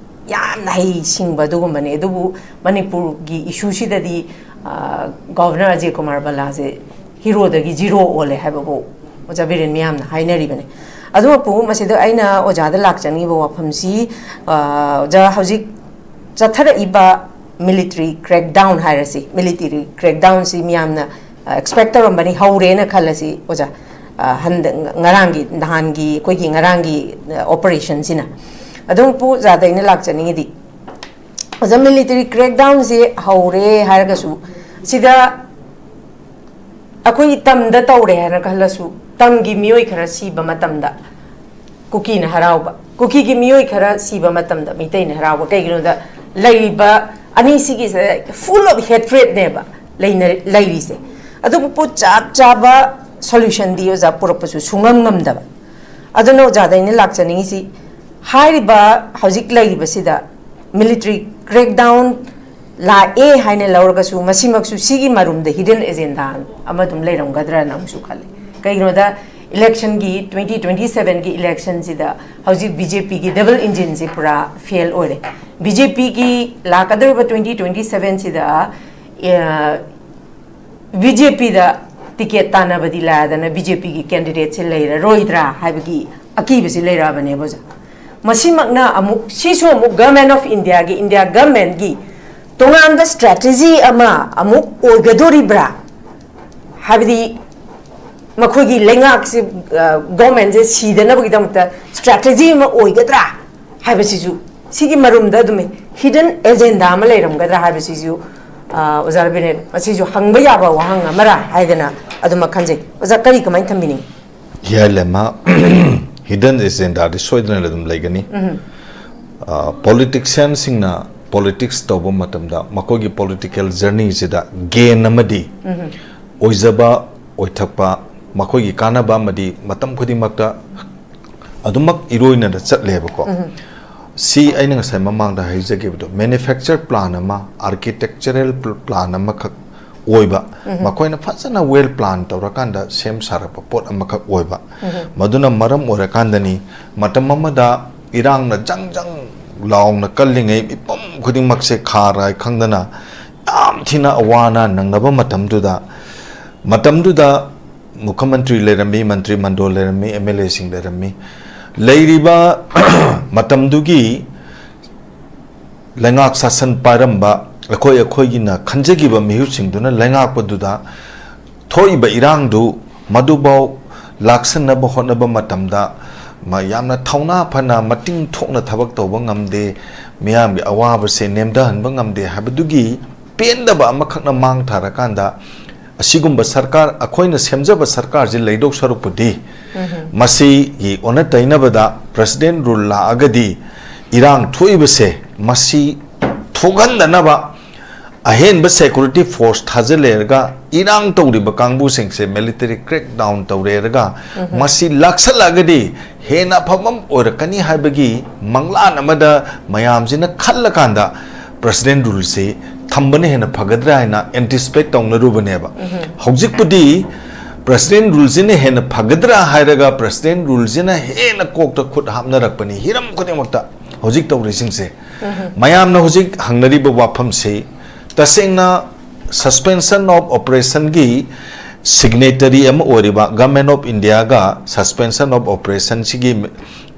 ꯌꯥꯝꯅ ꯍꯩꯁꯤꯡꯕ ꯑꯗꯨꯒꯨꯝꯕꯅꯦ꯫ ꯑꯗꯨꯕꯨ ꯃꯅꯤꯄꯨꯔꯒꯤ issue ꯁꯤꯗꯗꯤ, ꯑ, governor ꯑꯖꯦ ꯀꯨꯃꯥꯔ ꯕꯂꯥꯁꯦ hero ꯗꯒꯤ zero ꯑꯣꯜꯂꯦ ꯍꯥꯏꯕꯕꯨ ꯑꯣꯖꯥ ꯕꯤꯔꯦꯟ ꯃꯤꯌꯥꯝꯅ ꯍꯥꯏꯅꯔꯤꯕꯅꯦ꯫ ꯑꯗꯨꯃꯛꯄꯨ ꯃꯁꯤꯗ ꯑꯩꯅ ꯑꯣꯖꯥꯗ ꯂꯥꯛꯆꯅꯤꯡꯉꯤꯕ ꯋꯥꯐꯝꯁꯤ, ꯑ, ꯑꯣꯖꯥ, ꯍꯧꯖꯤꯛ ꯆꯠꯊꯔꯛꯏꯕ military crackdown ꯍꯥꯏꯔꯁꯤ, military crackdown ꯁꯤ ꯃꯤꯌꯥꯝꯅ, ꯑ, expect ꯇꯧꯔꯝꯕꯅꯤ, ꯍꯧꯔꯦꯅ ꯈꯜꯂꯁꯤ ꯑꯣꯖꯥ꯫ ꯑ, ꯍꯟꯗꯛ, ꯉꯔꯥꯡꯒꯤ, ꯅꯍꯥꯟꯒꯤ, ꯑꯩꯈꯣꯏꯒꯤ ꯉꯔꯥꯡꯒꯤ, ꯑ, operation ꯁꯤꯅ꯫ ꯑꯗꯨꯝ ꯄꯨ ꯑꯣꯖꯥꯗ ꯑꯩꯅ ꯂꯥꯛꯆꯅꯤꯡꯉꯤꯗꯤ, ꯑꯣꯖꯥ, military crackdown ꯁꯤ ꯍꯧꯔꯦ ꯍꯥꯏꯔꯒꯁꯨ, ꯁꯤꯗ ꯑꯩꯈꯣꯏꯒꯤ ꯇꯝꯗ ꯇꯧꯔꯦ ꯍꯥꯏꯅ ꯈꯜꯂꯁꯨ, ꯇꯝꯒꯤ ꯃꯤꯑꯣꯏ ꯈꯔ ꯁꯤꯕ ꯃꯇꯝꯗ ꯀꯨꯀꯤꯅ ꯍꯔꯥꯎꯕ, ꯀꯨꯀꯤꯒꯤ ꯃꯤꯑꯣꯏ ꯈꯔ ꯁꯤꯕ ꯃꯇꯝꯗ ꯃꯤꯇꯩꯅ ꯍꯔꯥꯎꯕ꯫ ꯀꯩꯒꯤꯅꯣꯗ, ꯂꯩꯔꯤꯕ ꯑꯅꯤꯁꯤꯒꯤꯁꯦ full of hatred ꯅꯦꯕ ꯂꯩꯅ-, ꯂꯩꯔꯤꯁꯦ꯫ ꯑꯗꯨꯕꯨ ꯆꯞ ꯆꯥꯕ solution ꯗꯤ ꯑꯣꯖꯥ ꯄꯨꯔꯛꯄꯁꯨ ꯁꯨꯡꯉꯝ ꯉꯝꯗꯕ꯫ ꯑꯗꯨꯅ ꯑꯣꯖꯥꯗ ꯑꯩꯅ ꯂꯥꯛꯆꯅꯤꯡꯉꯤꯁꯤ, ꯍꯥꯏꯔꯤꯕ ꯍꯧꯖꯤꯛ ꯂꯩꯔꯤꯕꯁꯤꯗ military crackdown ꯂꯥꯛꯑꯦ ꯍꯥꯏꯅ ꯂꯧꯔꯒꯁꯨ, ꯃꯁꯤꯃꯛꯁꯨ ꯁꯤꯒꯤ ꯃꯔꯨꯝꯗ hidden agenda ꯑꯃ ꯑꯗꯨꯝ ꯂꯩꯔꯝꯒꯗ꯭ꯔꯅ ꯑꯃꯨꯛꯁꯨ ꯈꯜꯂꯤ꯫ ꯀꯩꯒꯤꯅꯣꯗ, election ꯒꯤ, twenty twenty seven ꯒꯤ election ꯁꯤꯗ ꯍꯧꯖꯤꯛ B J P ꯒꯤ double engine ꯁꯤ ꯄꯨꯔꯥ fail ꯑꯣꯏꯔꯦ꯫ B J P ꯒꯤ ꯂꯥꯛꯀꯗꯧꯔꯤꯕ twenty twenty seven ꯁꯤꯗ, ꯑ, B J P ꯗ ticket ꯇꯥꯟꯅꯕꯗꯤ ꯂꯥꯏꯗꯅ B J P ꯒꯤ candidate ꯁꯦ ꯂꯩꯔꯔꯣꯏꯗ꯭ꯔꯥ ꯍꯥꯏꯕꯒꯤ ꯑꯀꯤꯕꯁꯤ ꯂꯩꯔꯛꯑꯕꯅꯦꯕ ꯑꯣꯖꯥ꯫ ꯃꯁꯤꯃꯛꯅ ꯑꯃꯨꯛ, ꯁꯤꯁꯨ ꯑꯃꯨꯛ Government of India ꯒꯤ, India government ꯒꯤ ꯇꯣꯉꯥꯟꯕ ꯁ꯭ꯇ꯭ꯔꯦꯇꯦꯖꯤ ꯑꯃ ꯑꯃꯨꯛ ꯑꯣꯏꯒꯗꯣꯔꯤꯕ꯭ꯔꯥ? ꯍꯥꯏꯕꯗꯤ ꯃꯈꯣꯏꯒꯤ ꯂꯩꯉꯥꯛꯁꯤ, ꯒꯣꯔꯃꯦꯟꯁꯦ ꯁꯤꯗꯅꯕꯒꯤꯗꯃꯛꯇ ꯁ꯭ꯇ꯭ꯔꯦꯇꯦꯖꯤ ꯑꯃ ꯑꯣꯏꯒꯗ꯭ꯔꯥ ꯍꯥꯏꯕꯁꯤꯁꯨ, ꯁꯤꯒꯤ ꯃꯔꯨꯝꯗ ꯑꯗꯨꯝ ꯍꯤꯗꯟ ꯑꯦꯖꯦꯟꯗꯥ ꯑꯃ ꯂꯩꯔꯝꯒꯗ꯭ꯔꯥ ꯍꯥꯏꯕꯁꯤꯁꯨ, ꯑ, ꯑꯣꯖꯥ ꯔꯕꯤꯅꯦꯠ, ꯃꯁꯤꯁꯨ ꯍꯪꯕ ꯌꯥꯕ ꯋꯥꯍꯪ ꯑꯃꯔꯥ ꯍꯥꯏꯗꯅ ꯑꯗꯨꯃꯛ ꯈꯟꯖꯩ꯫ ꯑꯣꯖꯥ, ꯀꯔꯤ, ꯀꯃꯥꯏꯅ ꯊꯝꯕꯤꯅꯤꯡꯉꯤ? ꯍꯤꯌꯥꯏ ꯂꯦꯃ, ꯍꯤꯗꯟ ꯑꯦꯖꯦꯟꯗꯥꯗꯤ ꯁꯣꯏꯗꯅ ꯑꯗꯨꯝ ꯂꯩꯒꯅꯤ꯫ ꯄꯣꯂꯤꯇꯤꯛꯁꯤꯌꯥꯟꯁꯤꯡꯅ ꯄꯣꯂꯤꯇꯤꯛꯁ ꯇꯧꯕ ꯃꯇꯝꯗ ꯃꯈꯣꯏꯒꯤ ꯄꯣꯂꯤꯇꯤꯀꯦꯜ ꯖꯔꯅꯤꯁꯤꯗ ꯒꯦꯟ ꯑꯃꯗꯤ ꯑꯣꯏꯖꯕ, ꯑꯣꯏꯊꯛꯄ, ꯃꯈꯣꯏꯒꯤ ꯀꯥꯟꯅꯕ ꯑꯃꯗꯤ ꯃꯇꯝ ꯈꯨꯗꯤꯡꯃꯛꯇ ꯑꯗꯨꯃꯛ ꯏꯔꯣꯏꯅꯅ ꯆꯠꯂꯦꯕꯀꯣ꯫ ꯁꯤ ꯑꯩꯅ ꯉꯁꯥꯏ ꯃꯃꯥꯡꯗ ꯍꯥꯏꯖꯈꯤꯕꯗꯣ, ꯃꯦꯅꯨꯐꯦꯛꯆꯔ ꯄ꯭ꯂꯥꯟ ꯑꯃ, ꯑꯥꯔꯀꯤꯇꯦꯛꯆꯔꯦꯜ ꯄ꯭ꯂꯥꯟ ꯑꯃꯈꯛ ꯑꯣꯏꯕ, ꯃꯈꯣꯏꯅ ꯐꯖꯅ ꯋꯦꯜ ꯄ꯭ꯂꯥꯟ ꯇꯧꯔꯀꯥꯟꯗ ꯁꯦꯝ ꯁꯥꯔꯛꯄ ꯄꯣꯠ ꯑꯃꯈꯛ ꯑꯣꯏꯕ꯫ ꯃꯗꯨꯅ ꯃꯔꯝ ꯑꯣꯏꯔꯀꯥꯟꯗꯅꯤ ꯃꯇꯝ ꯑꯃꯗ ꯏꯔꯥꯡꯅ ꯖꯪ ꯖꯪ ꯂꯥꯎꯅ ꯀꯜꯂꯤꯉꯩ, ꯃꯤꯄꯨꯝ ꯈꯨꯗꯤꯡꯃꯛꯁꯦ ꯈꯥ ꯔꯥꯏ ꯈꯪꯗꯅ ꯌꯥꯝ ꯊꯤꯅ ꯑꯋꯥ ꯑꯅꯥ ꯅꯪꯅꯕ ꯃꯇꯝꯗꯨꯗ, ꯃꯇꯝꯗꯨꯗ ꯃꯨꯈ꯭ꯌꯃꯟꯇ꯭ꯔꯤ ꯂꯩꯔꯝꯃꯤ, ꯃꯟꯇ꯭ꯔꯤ ꯃꯟꯗꯣꯜ ꯂꯩꯔꯝꯃꯤ, ꯑꯦꯝ ꯑꯦꯜ ꯑꯦꯁꯤꯡ ꯂꯩꯔꯝꯃꯤ꯫ ꯂꯩꯔꯤꯕ ꯃꯇꯝꯗꯨꯒꯤ ꯂꯩꯉꯥꯛ ꯁꯥꯁꯟ ꯄꯥꯏꯔꯝꯕ ꯑꯩꯈꯣꯏ ꯑꯩꯈꯣꯏꯒꯤꯅ ꯈꯟꯖꯈꯤꯕ ꯃꯤꯍꯨꯠꯁꯤꯡꯗꯨꯅ ꯂꯩꯉꯥꯛꯄꯗꯨꯗ ꯊꯣꯛꯏꯕ ꯏꯔꯥꯡꯗꯨ ꯃꯗꯨꯐꯥꯎ ꯂꯥꯛꯁꯟꯅꯕ ꯍꯣꯠꯅꯕ ꯃꯇꯝꯗ ꯃ-, ꯌꯥꯝꯅ ꯊꯧꯅꯥ ꯐꯅ ꯃꯇꯤꯡ ꯊꯣꯛꯅ ꯊꯕꯛ ꯇꯧꯕ ꯉꯝꯗꯦ, ꯃꯤꯌꯥꯝꯒꯤ ꯑꯋꯥꯕꯁꯦ ꯅꯦꯝꯊꯍꯟꯕ ꯉꯝꯗꯦ ꯍꯥꯏꯕꯗꯨꯒꯤ ꯄꯦꯟꯗꯕ ꯑꯃꯈꯛꯅ ꯃꯥꯡ ꯊꯥꯔꯀꯥꯟꯗ, ꯑꯁꯤꯒꯨꯝꯕ ꯁꯔꯀꯥꯔ, ꯑꯩꯈꯣꯏꯅ ꯁꯦꯝꯖꯕ ꯁꯔꯀꯥꯔꯁꯤ ꯂꯩꯗꯧ ꯁꯔꯨꯛꯄꯨꯗꯤ, ꯃꯁꯤꯒꯤ ꯑꯣꯟꯅ ꯇꯩꯅꯕꯗ ꯄ꯭ꯔꯦꯁꯤꯗꯦꯟ ꯔꯨꯜ ꯂꯥꯛꯑꯒꯗꯤ ꯏꯔꯥꯡ ꯊꯣꯛꯏꯕꯁꯦ ꯃꯁꯤ ꯊꯣꯛꯍꯟꯗꯅꯕ ꯑꯍꯦꯟꯕ ꯁꯦꯀ꯭ꯌꯨꯔꯤꯇꯤ ꯐꯣꯔꯁ ꯊꯥꯖꯤꯜꯂꯦꯔꯒ ꯏꯔꯥꯡ ꯇꯧꯔꯤꯕ ꯀꯥꯡꯕꯨꯁꯤꯡꯁꯦ ꯃꯤꯂꯤꯇꯔꯤ ꯀ꯭ꯔꯦꯛ ꯗꯥꯎꯟ ꯇꯧꯔꯦꯔꯒ ꯃꯁꯤ ꯂꯥꯛꯁꯜꯂꯛꯑꯒꯗꯤ ꯍꯦꯟꯅ ꯑꯐꯕ ꯑꯃ ꯑꯣꯏꯔꯛꯀꯅꯤ ꯍꯥꯏꯕꯒꯤ ꯃꯪꯂꯥꯟ ꯑꯃꯗ ꯃꯌꯥꯝꯁꯤꯅ ꯈꯜꯂꯀꯥꯟꯗ ꯄ꯭ꯔꯦꯁꯤꯗꯦꯟ ꯔꯨꯜꯁꯤ ꯊꯝꯕꯅ ꯍꯦꯟꯅ ꯐꯒꯗ꯭ꯔꯥ ꯍꯥꯏꯅ ꯑꯦꯟꯇꯤꯁꯤꯄꯦꯠ ꯇꯧꯅꯔꯨꯕꯅꯦꯕ꯫ ꯍꯧꯖꯤꯛꯄꯨꯗꯤ ꯄ꯭ꯔꯦꯁꯤꯗꯦꯟ ꯔꯨꯜꯁꯤꯅ ꯍꯦꯟꯅ ꯐꯒꯗ꯭ꯔꯥ ꯍꯥꯏꯔꯒ ꯄ꯭ꯔꯦꯁꯤꯗꯦꯟ ꯔꯨꯜꯁꯤꯅ ꯍꯦꯟꯅ ꯀꯣꯛꯇ ꯈꯨꯠ ꯍꯥꯞꯅꯔꯛꯄꯅꯤ ꯍꯤꯔꯝ ꯈꯨꯗꯤꯡꯃꯛꯇ ꯍꯧꯖꯤꯛ ꯇꯧꯔꯤꯁꯤꯡꯁꯦ꯫ ꯃꯌꯥꯝꯅ ꯍꯧꯖꯤꯛ ꯍꯪꯅꯔꯤꯕ ꯋꯥꯐꯝꯁꯤ ꯇꯁꯦꯡꯅ ꯁꯁꯄꯦꯟꯁꯟ ꯑꯣꯐ ꯑꯣꯄꯔꯦꯁꯟꯒꯤ ꯁꯤꯒꯅꯦꯇꯔꯤ ꯑꯃ ꯑꯣꯏꯔꯤꯕ ꯒꯚꯔꯟꯃꯦꯟ ꯑꯣꯐ ꯏꯟꯗꯤꯌꯥꯒ ꯁꯁꯄꯦꯟꯁꯟ ꯑꯣꯐ ꯑꯣꯄꯔꯦꯁꯟꯁꯤꯒꯤ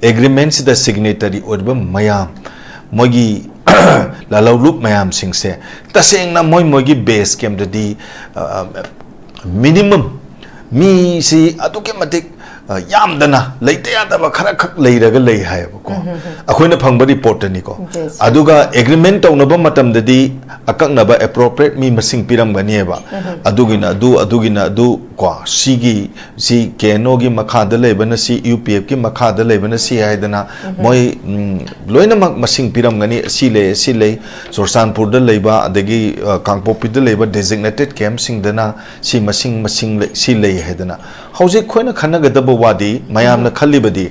ꯑꯦꯒ꯭ꯔꯤꯃꯦꯟꯁꯤꯗ ꯁꯤꯒꯅꯦꯇꯔꯤ ꯑꯣꯏꯔꯤꯕ ꯃꯌꯥꯝ, ꯃꯣꯏꯒꯤ ꯂꯥꯂꯧꯂꯨꯞ ꯃꯌꯥꯝꯁꯤꯡꯁꯦ ꯇꯁꯦꯡꯅ ꯃꯣꯏ ꯃꯣꯏꯒꯤ base camp ꯇꯗꯤ, ꯑ, minimum ꯃꯤꯁꯤ ꯑꯗꯨꯛꯀꯤ ꯃꯇꯤꯛ, ꯑ, ꯌꯥꯝꯗꯅ ꯂꯩꯇ ꯌꯥꯗꯕ ꯈꯔ ꯈꯛ ꯂꯩꯔꯒ ꯂꯩ ꯍꯥꯏꯌꯦꯕꯀꯣ꯫ ꯑꯩꯈꯣꯏꯅ ꯐꯪꯕ report ꯇꯅꯤꯀꯣ꯫ Yes, yes. ꯑꯗꯨꯒ agreement ꯇꯧꯅꯕ ꯃꯇꯝꯗꯗꯤ ꯑꯀꯛꯅꯕ appropriate ꯃꯤ ꯃꯁꯤꯡ ꯄꯤꯔꯝꯒꯅꯤꯕ꯫ ꯑꯗꯨꯒꯤꯅ ꯑꯗꯨ, ꯑꯗꯨꯒꯤꯅ ꯑꯗꯨ ꯀꯣ, ꯁꯤꯒꯤ, ꯁꯤ K N O ꯒꯤ ꯃꯈꯥꯗ ꯂꯩꯕꯅ ꯁꯤ, U P F ꯀꯤ ꯃꯈꯥꯗ ꯂꯩꯕꯅ ꯁꯤ ꯍꯥꯏꯗꯅ ꯃꯣꯏ, ꯎꯝ, ꯂꯣꯏꯅꯃꯛ ꯃꯁꯤꯡ ꯄꯤꯔꯝꯒꯅꯤ, ꯑꯁꯤ ꯂꯩ, ꯑꯁꯤ ꯂꯩ, ꯆꯨꯔꯆꯥꯟꯄꯨꯔꯗ ꯂꯩꯕ, ꯑꯗꯒꯤ, ꯑ, ꯀꯥꯡꯄꯣꯛꯄꯤꯗ ꯂꯩꯕ designated camp ꯁꯤꯡꯗꯅ ꯁꯤ ꯃꯁꯤꯡ, ꯃꯁꯤꯡ ꯂꯩ, ꯁꯤ ꯂꯩ ꯍꯥꯏꯗꯅ꯫ ꯍꯧꯖꯤꯛ ꯑꯩꯈꯣꯏꯅ ꯈꯟꯅꯒꯗꯕ ꯋꯥꯗꯤ, ꯃꯌꯥꯝꯅ ꯈꯜꯂꯤꯕꯗꯤ,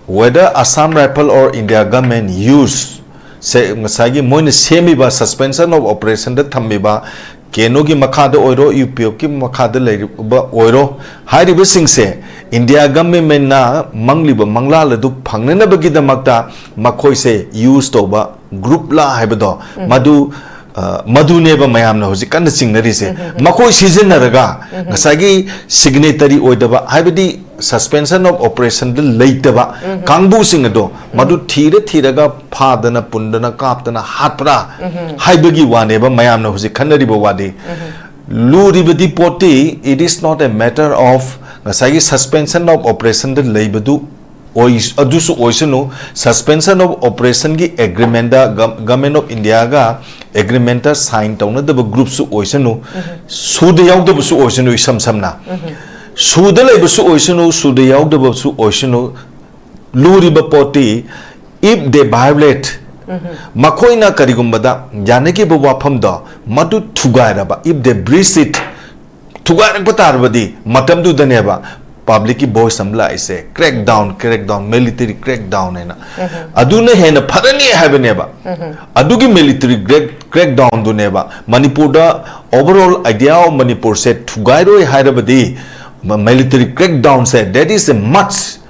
whether Assam Rifle or India government use ꯁꯦ, ꯉꯁꯥꯏꯒꯤ ꯃꯣꯏꯅ ꯁꯦꯝꯃꯤꯕ suspension of operation the ꯊꯝꯃꯤꯕ K N O ꯒꯤ ꯃꯈꯥꯗ ꯑꯣꯏꯔꯣ, U P F ꯀꯤ ꯃꯈꯥꯗ ꯂꯩꯔꯤꯕ ꯑꯣꯏꯔꯣ, ꯍꯥꯏꯔꯤꯕꯁꯤꯡꯁꯦ India government ꯅ ꯃꯪꯂꯤꯕ ꯃꯪꯂꯥꯜ ꯑꯗꯨ ꯐꯪꯅꯅꯕꯒꯤꯗꯃꯛꯇ ꯃꯈꯣꯏꯁꯦ use ꯇꯧꯕ group ꯂꯥ ꯍꯥꯏꯕꯗꯣ, ꯃꯗꯨ, ꯑ, ꯃꯗꯨꯅꯦꯕ ꯃꯌꯥꯝꯅ ꯍꯧꯖꯤꯛ ꯀꯟꯅ ꯆꯤꯡꯅꯔꯤꯁꯦ꯫ ꯃꯈꯣꯏ ꯁꯤꯖꯤꯟꯅꯔꯒ ꯉꯁꯥꯏꯒꯤ signatory ꯑꯣꯏꯗꯕ, ꯍꯥꯏꯕꯗꯤ suspension of operation ꯗ ꯂꯩꯇꯕ ꯀꯥꯡꯕꯨꯁꯤꯡ ꯑꯗꯣ ꯃꯗꯨ ꯊꯤꯔ ꯊꯤꯔꯒ ꯐꯥꯗꯅ, ꯄꯨꯟꯗꯅ, ꯀꯥꯞꯇꯅ ꯍꯥꯠꯄ꯭ꯔꯥ ꯍꯥꯏꯕꯒꯤ ꯋꯥꯅꯦꯕ ꯃꯌꯥꯝꯅ ꯍꯧꯖꯤꯛ ꯈꯟꯅꯔꯤꯕ ꯋꯥꯗꯤ꯫ ꯂꯨꯔꯤꯕꯗꯤ ꯄꯣꯠꯇꯤ, it is not a matter of ꯉꯁꯥꯏꯒꯤ suspension of operation ꯗ ꯂꯩꯕꯗꯨ ꯑꯣꯏ-, ꯑꯗꯨꯁꯨ ꯑꯣꯏꯁꯅꯨ, suspension of operation ꯒꯤ agreement the gov-, Government of India ꯒ agreement ꯇ sign ꯇꯧꯅꯗꯕ group ꯁꯨ ꯑꯣꯏꯁꯅꯨ, ꯁꯨꯗ ꯌꯥꯎꯗꯕꯁꯨ ꯑꯣꯏꯁꯅꯨ, ꯏꯁꯝ ꯁꯝꯅ ꯁꯨꯗ ꯂꯩꯕꯁꯨ ꯑꯣꯏꯁꯅꯨ, ꯁꯨꯗ ꯌꯥꯎꯗꯕꯁꯨ ꯑꯣꯏꯁꯅꯨ, ꯂꯨꯔꯤꯕ ꯄꯣꯠꯇꯤ, if they violate, ꯃꯈꯣꯏꯅ ꯀꯔꯤꯒꯨꯝꯕꯗ ꯌꯥꯅꯈꯤꯕ ꯋꯥꯐꯝꯗꯣ ꯃꯗꯨ ꯊꯨꯒꯥꯏꯔꯕ, if they breach it, ꯊꯨꯒꯥꯏꯔꯛꯄ ꯇꯥꯔꯕꯗꯤ ꯃꯇꯝꯗꯨꯗꯅꯦꯕ public ꯀꯤ voice ꯑꯃ ꯂꯥꯛꯏꯁꯦ, crackdown, crackdown, military crackdown ꯍꯥꯏꯅ꯫ ꯑꯗꯨꯅ ꯍꯦꯟꯅ ꯐꯔꯅꯤ ꯍꯥꯏꯕꯅꯦꯕ꯫ ꯑꯗꯨꯒꯤ military crack-, crackdown ꯗꯨꯅꯦꯕ ꯃꯅꯤꯄꯨꯔꯗ overall idea of ꯃꯅꯤꯄꯨꯔꯁꯦ ꯊꯨꯒꯥꯏꯔꯣꯏ ꯍꯥꯏꯔꯕꯗꯤ, ꯃ-, military crackdown say, that is a must꯫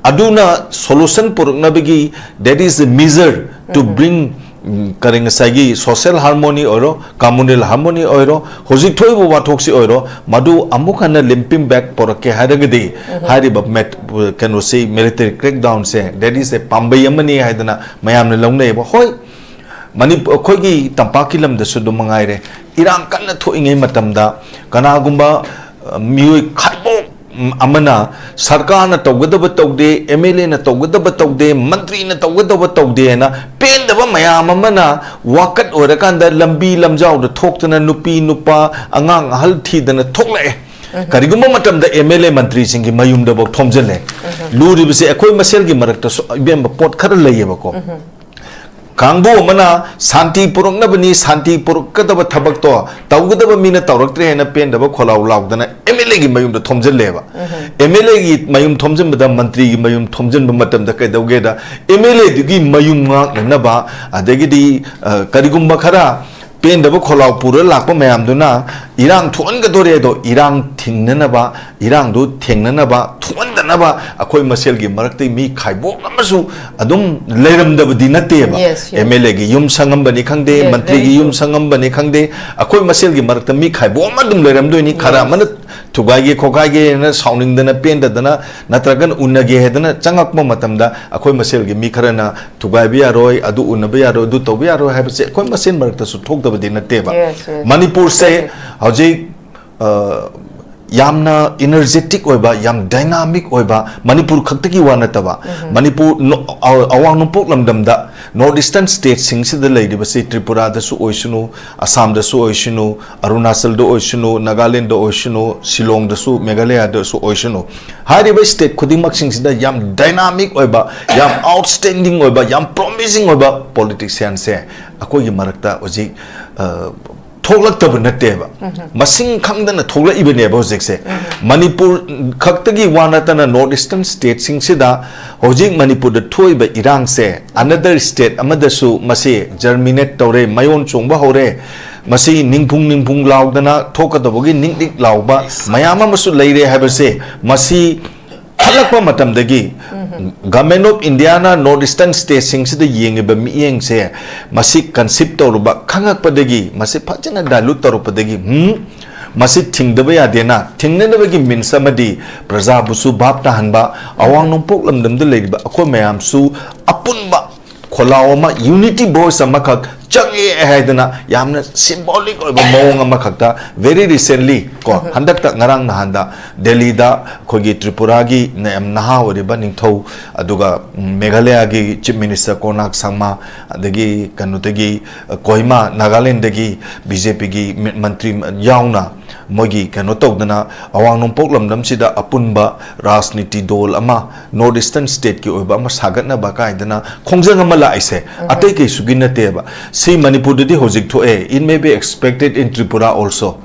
ꯑꯗꯨꯅ solution ꯄꯨꯔꯛꯅꯕꯒꯤ, that is a measure to bring, ꯎꯝ, ꯀꯔꯤ, ꯉꯁꯥꯏꯒꯤ social harmony ꯑꯣꯏꯔꯣ, communal harmony ꯑꯣꯏꯔꯣ, ꯍꯧꯖꯤꯛ ꯊꯣꯛꯏꯕ ꯋꯥꯊꯣꯛꯁꯤ ꯑꯣꯏꯔꯣ, ꯃꯗꯨ ꯑꯃꯨꯛ ꯍꯟꯅ limping back ꯄꯨꯔꯛꯀꯦ ꯍꯥꯏꯔꯒꯗꯤ, ꯍꯥꯏꯔꯤꯕ ꯃꯦꯠ-, ꯀꯩꯅꯣꯁꯤ, military crackdown say, that is a ꯄꯥꯝꯕꯩ ꯑꯃꯅꯤ ꯍꯥꯏꯗꯅ ꯃꯌꯥꯝꯅ ꯂꯧꯅꯩꯌꯦꯕ꯫ ꯍꯣꯏ, ꯃꯅꯤꯄꯨꯔ, ꯑꯩꯈꯣꯏꯒꯤ ꯇꯝꯄꯥꯛꯀꯤ ꯂꯝꯗꯁꯨ ꯑꯗꯨꯝ ꯃꯉꯥꯏꯔꯦ, ꯏꯔꯥꯡ ꯀꯟꯅ ꯊꯣꯛꯏꯉꯩ ꯃꯇꯝꯗ ꯀꯅꯥꯒꯨꯝꯕ, ꯑ, ꯃꯤꯑꯣꯏ ꯈꯥꯏꯕꯣꯛ ꯑꯃꯅ ꯁꯔꯀꯥꯔꯅ ꯇꯧꯒꯗꯕ ꯇꯧꯗꯦ, ꯑꯦꯝ ꯑꯦꯜ ꯑꯦꯅ ꯇꯧꯒꯗꯕ ꯇꯧꯗꯦ, ꯃꯟꯇ꯭ꯔꯤꯅ ꯇꯧꯒꯗꯕ ꯇꯧꯗꯦꯅ ꯄꯦꯟꯗꯕ ꯃꯌꯥꯝ ꯑꯃꯅ ꯋꯥꯀꯠ ꯑꯣꯏꯔꯀꯥꯟꯗ ꯂꯝꯕꯤ ꯂꯝꯖꯥꯎꯗ ꯊꯣꯛꯇꯅ ꯅꯨꯄꯤ ꯅꯨꯄꯥ ꯑꯉꯥꯡ ꯑꯍꯜ ꯊꯤꯗꯅ ꯊꯣꯛꯂꯛꯑꯦ꯫ ꯀꯔꯤꯒꯨꯝꯕ ꯃꯇꯝꯗ ꯑꯦꯝ ꯑꯦꯜ ꯑꯦ ꯃꯟꯇ꯭ꯔꯤꯁꯤꯡꯒꯤ ꯃꯌꯨꯝꯗꯐꯥꯎ ꯊꯣꯝꯖꯤꯜꯂꯦ꯫ ꯂꯨꯔꯤꯕꯁꯦ ꯑꯩꯈꯣꯏ ꯃꯁꯦꯜꯒꯤ ꯃꯔꯛꯇꯁꯨ, ꯏꯕꯦꯝꯕ, ꯄꯣꯠ ꯈꯔ ꯂꯩꯌꯦꯕꯀꯣ꯫ ꯀꯥꯡꯕꯨ ꯑꯃꯅ ꯁꯥꯟꯇꯤ ꯄꯨꯔꯛꯅꯕꯅꯤ, ꯁꯥꯟꯇꯤ ꯄꯨꯔꯛꯀꯗꯕ ꯊꯕꯛꯇꯣ ꯇꯧꯒꯗꯕ ꯃꯤꯅ ꯇꯧꯔꯛꯇ꯭ꯔꯦ ꯍꯥꯏꯅ ꯄꯦꯟꯗꯕ ꯈꯣꯜꯂꯥꯎ ꯂꯥꯎꯗꯅ ꯑꯦꯝ ꯑꯦꯜ ꯑꯦꯒꯤ ꯃꯌꯨꯝꯗ ꯊꯣꯝꯖꯤꯜꯂꯦꯕ꯫ ꯑꯦꯝ ꯑꯦꯜ ꯑꯦꯒꯤ ꯃꯌꯨꯝ ꯊꯣꯝꯖꯤꯟꯕꯗ ꯃꯟꯇ꯭ꯔꯤꯒꯤ ꯃꯌꯨꯝ ꯊꯣꯝꯖꯤꯟꯕ ꯃꯇꯝꯗ ꯀꯩꯗꯧꯒꯦꯗ, ꯑꯦꯝ ꯑꯦꯜ ꯑꯦꯗꯨꯒꯤ ꯃꯌꯨꯝ ꯉꯥꯛꯅꯅꯕ, ꯑꯗꯒꯤꯗꯤ, ꯑ, ꯀꯔꯤꯒꯨꯝꯕ ꯈꯔ ꯄꯦꯟꯗꯕ ꯈꯣꯜꯂꯥꯎ ꯄꯨꯔ ꯂꯥꯛꯄ ꯃꯌꯥꯝꯗꯨꯅ ꯏꯔꯥꯡ ꯊꯣꯛꯍꯟꯒꯗꯣꯔꯦ, ꯑꯗꯣ ꯏꯔꯥꯡ ꯊꯤꯡꯅꯅꯕ, ꯏꯔꯥꯡꯗꯨ ꯊꯦꯡꯅꯅꯕ, ꯊꯣꯛꯍꯟꯗꯅꯕ ꯑꯩꯈꯣꯏ ꯃꯁꯦꯜꯒꯤ ꯃꯔꯛꯇ ꯃꯤ ꯈꯥꯏꯕꯣꯛ ꯑꯃꯁꯨ ꯑꯗꯨꯝ ꯂꯩꯔꯝꯗꯕꯗꯤ ꯅꯠꯇꯦꯕ꯫ Yes, yes. ꯑꯦꯝ ꯑꯦꯜ ꯑꯦꯒꯤ ꯌꯨꯝ ꯁꯪꯉꯝꯕꯅꯤ ꯈꯪꯗꯦ, Yes, ꯃꯟꯇ꯭ꯔꯤꯒꯤ very ꯌꯨꯝ true. ꯁꯪꯉꯝꯕꯅꯤ ꯈꯪꯗꯦ, ꯑꯩꯈꯣꯏ ꯃꯁꯦꯜꯒꯤ ꯃꯔꯛꯇ ꯃꯤ ꯈꯥꯏꯕꯣꯛ ꯑꯃ ꯑꯗꯨꯝ ꯂꯩꯔꯝꯗꯣꯏꯅꯤ꯫ ꯈꯔ Yes. ꯑꯃꯅ ꯊꯨꯒꯥꯏꯒꯦ ꯈꯣꯠꯀꯥꯏꯒꯦꯅ ꯁꯥꯎꯅꯤꯡꯗꯅ ꯄꯦꯟꯗꯗꯅ ꯅꯠꯇ꯭ꯔꯒꯅ ꯎꯅꯒꯦ ꯍꯥꯏꯗꯅ ꯆꯪꯉꯛꯄ ꯃꯇꯝꯗ ꯑꯩꯈꯣꯏ ꯃꯁꯦꯜꯒꯤ ꯃꯤ ꯈꯔꯅ ꯊꯨꯒꯥꯏꯕ ꯌꯥꯔꯣꯏ, ꯑꯗꯨ ꯎꯅꯕ ꯌꯥꯔꯣꯏ, ꯑꯗꯨ ꯇꯧꯕ ꯌꯥꯔꯣꯏ ꯍꯥꯏꯕꯁꯦ ꯑꯩꯈꯣꯏ ꯃꯁꯦꯜ ꯃꯔꯛꯇꯁꯨ ꯊꯣꯛꯇꯕꯗꯤ ꯅꯠꯇꯦꯕ꯫ Yes, yes. ꯃꯅꯤꯄꯨꯔꯁꯦ Yes, yes. ꯍꯧꯖꯤꯛ, ꯑ, ꯌꯥꯝꯅ energetic ꯑꯣꯏꯕ, ꯌꯥꯝ dynamic ꯑꯣꯏꯕ, ꯃꯅꯤꯄꯨꯔ ꯈꯛꯇꯒꯤ ꯋꯥ ꯅꯠꯇꯕ, ꯃꯅꯤꯄꯨꯔ ꯅꯣ-, ꯑ-, ꯑꯋꯥꯡ ꯅꯣꯡꯄꯣꯛ ꯂꯝꯗꯝꯗ North Eastern stateꯁꯤꯡꯁꯤꯗ ꯂꯩꯔꯤꯕꯁꯤ, ꯇ꯭ꯔꯤꯄꯨꯔꯥꯗꯁꯨ ꯑꯣꯏꯁꯅꯨ, ꯑꯁꯥꯝꯗꯁꯨ ꯑꯣꯏꯁꯅꯨ, ꯑꯔꯨꯅꯥꯆꯜꯗ ꯑꯣꯏꯁꯅꯨ, ꯅꯥꯒꯥꯂꯦꯟꯗ ꯑꯣꯏꯁꯅꯨ, ꯁꯤꯂꯣꯡꯗꯁꯨ, ꯃꯦꯘꯥꯂꯌꯥꯗꯁꯨ ꯑꯣꯏꯁꯅꯨ, ꯍꯥꯏꯔꯤꯕ state ꯈꯨꯗꯤꯡꯃꯛꯁꯤꯡꯁꯤꯗ ꯌꯥꯝ dynamic ꯑꯣꯏꯕ, ꯌꯥꯝ outstanding ꯑꯣꯏꯕ, ꯌꯥꯝ promising ꯑꯣꯏꯕ politicianꯁꯦ ꯑꯩꯈꯣꯏꯒꯤ ꯃꯔꯛꯇ ꯍꯧꯖꯤꯛ, ꯑ, ꯊꯣꯛꯂꯛꯇꯕ ꯅꯠꯇꯦꯕ꯫ ꯃꯁꯤꯡ ꯈꯪꯗꯅ ꯊꯣꯛꯂꯛꯏꯕꯅꯦꯕ ꯍꯧꯖꯤꯛꯁꯦ꯫ ꯃꯅꯤꯄꯨꯔ ꯈꯛꯇꯒꯤ ꯋꯥ ꯅꯠꯇꯅ North Eastern stateꯁꯤꯡꯁꯤꯗ ꯍꯧꯖꯤꯛ ꯃꯅꯤꯄꯨꯔꯗ ꯊꯣꯛꯏꯕ ꯏꯔꯥꯡꯁꯦ another state ꯑꯃꯗꯁꯨ ꯃꯁꯤ germinate ꯇꯧꯔꯦ, ꯃꯌꯣꯟ ꯆꯣꯡꯕ ꯍꯧꯔꯦ꯫ ꯃꯁꯤ ꯅꯤꯡꯐꯨꯡ ꯅꯤꯡꯐꯨꯡ ꯂꯥꯎꯗꯅ ꯊꯣꯛꯀꯗꯧꯕꯒꯤ ꯅꯤꯛ ꯅꯤꯛ ꯂꯥꯎꯕ ꯃꯌꯥꯝ ꯑꯃꯁꯨ ꯂꯩꯔꯦ ꯍꯥꯏꯕꯁꯦ, ꯃꯁꯤ ꯈꯜꯂꯛꯄ ꯃꯇꯝꯗꯒꯤ Government of Indiaꯅ North Eastern stateꯁꯤꯡꯁꯤꯗ ꯌꯦꯡꯉꯤꯕ ꯃꯤꯠꯌꯦꯡꯁꯦ, ꯃꯁꯤ conceive ꯇꯧꯔꯨꯕ, ꯈꯪꯉꯛꯄꯗꯒꯤ, ꯃꯁꯤ ꯐꯖꯅ dilute ꯇꯧꯔꯛꯄꯗꯒꯤ, ꯎꯝ, ꯃꯁꯤ ꯊꯤꯡꯗꯕ ꯌꯥꯗꯦꯅ, ꯊꯤꯡꯅꯅꯕꯒꯤ means ꯑꯃꯗꯤ ꯄ꯭ꯔꯖꯥꯕꯨꯁꯨ ꯚꯥꯞ ꯇꯥꯍꯟꯕ, ꯑꯋꯥꯡ ꯅꯣꯡꯄꯣꯛ ꯂꯝꯗꯝꯗ ꯂꯩꯔꯤꯕ ꯑꯩꯈꯣꯏ ꯃꯌꯥꯝꯁꯨ ꯑꯄꯨꯟꯕ ꯈꯣꯜꯂꯥꯎ ꯑꯃ, unity voice ꯑꯃꯈꯛ ꯆꯪꯉꯦ ꯍꯥꯏꯗꯅ ꯌꯥꯝꯅ symbolic ꯑꯣꯏꯕ ꯃꯑꯣꯡ ꯑꯃꯈꯛꯇ very recently ꯀꯣ, ꯍꯟꯗꯛꯇ ꯉꯔꯥꯡ ꯅꯍꯥꯟꯗ ꯗꯦꯜꯂꯤꯗ ꯑꯩꯈꯣꯏꯒꯤ ꯇ꯭ꯔꯤꯄꯨꯔꯥꯒꯤ ꯅ-, ꯌꯥꯝ ꯅꯍꯥ ꯑꯣꯏꯔꯤꯕ ꯅꯤꯡꯊꯧ, ꯑꯗꯨꯒ, ꯎꯝ, ꯃꯦꯘꯥꯂꯌꯥꯒꯤ Chief Minister ꯀꯣꯅꯥꯛ ꯁꯪꯃꯥ, ꯑꯗꯒꯤ ꯀꯩꯅꯣꯗꯒꯤ, ꯑ, ꯀꯣꯍꯤꯃꯥ, ꯅꯥꯒꯥꯂꯦꯟꯗꯒꯤ B J Pꯒꯤ ꯃꯤ-, ꯃꯟꯇ꯭ꯔꯤ ꯌꯥꯎꯅ ꯃꯣꯏꯒꯤ ꯀꯩꯅꯣ ꯇꯧꯗꯅ ꯑꯋꯥꯡ ꯅꯣꯡꯄꯣꯛ ꯂꯝꯗꯝꯁꯤꯗ ꯑꯄꯨꯟꯕ ꯔꯥꯖꯅꯤꯇꯤ ꯗꯣꯜ ꯑꯃ, North Eastern stateꯀꯤ ꯑꯣꯏꯕ ꯑꯃ ꯁꯥꯒꯠꯅꯕ ꯀꯥꯏꯗꯅ ꯈꯣꯡꯖꯪ ꯑꯃ ꯂꯥꯛꯏꯁꯦ ꯑꯇꯩ ꯀꯩꯁꯨꯒꯤ ꯅꯠꯇꯦꯕ꯫ ꯁꯤ ꯃꯅꯤꯄꯨꯔꯗꯗꯤ ꯍꯧꯖꯤꯛ ꯊꯣꯛꯑꯦ, it may be expected in Tripura also꯫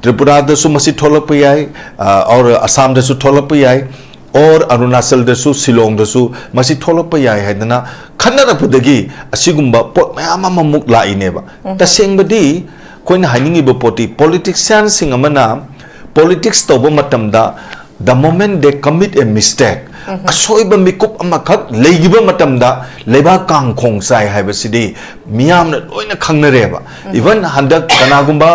ꯇ꯭ꯔꯤꯄꯨꯔꯥꯗꯁꯨ ꯃꯁꯤ ꯊꯣꯛꯂꯛꯄ ꯌꯥꯏ, ꯑ, or ꯑꯁꯥꯝꯗꯁꯨ ꯊꯣꯛꯂꯛꯄ ꯌꯥꯏ, or ꯑꯔꯨꯅꯥꯆꯜꯗꯁꯨ, ꯁꯤꯂꯣꯡꯗꯁꯨ ꯃꯁꯤ ꯊꯣꯛꯂꯛꯄ ꯌꯥꯏ ꯍꯥꯏꯗꯅ ꯈꯟꯅꯔꯛꯄꯗꯒꯤ ꯑꯁꯤꯒꯨꯝꯕ ꯄꯣꯠ ꯃꯌꯥꯝ ꯑꯃꯃꯨꯛ ꯂꯥꯛꯏꯅꯦꯕ꯫ ꯇꯁꯦꯡꯕꯗꯤ ꯑꯩꯈꯣꯏꯅ ꯍꯥꯏꯅꯤꯡꯉꯤꯕ ꯄꯣꯠꯇꯤ, politicianꯁꯤꯡ ꯑꯃꯅ politics ꯇꯧꯕ ꯃꯇꯝꯗ, the moment they commit a mistake, ꯑꯁꯣꯏꯕ ꯃꯤꯀꯨꯞ ꯑꯃꯈꯛ ꯂꯩꯈꯤꯕ ꯃꯇꯝꯗ ꯂꯩꯕꯥꯛ ꯀꯥꯡꯈꯣꯡ ꯆꯥꯏ ꯍꯥꯏꯕꯁꯤꯗꯤ ꯃꯤꯌꯥꯝꯅ ꯂꯣꯏꯅ ꯈꯪꯅꯔꯦꯕ꯫ Even ꯍꯟꯗꯛ ꯀꯅꯥꯒꯨꯝꯕ,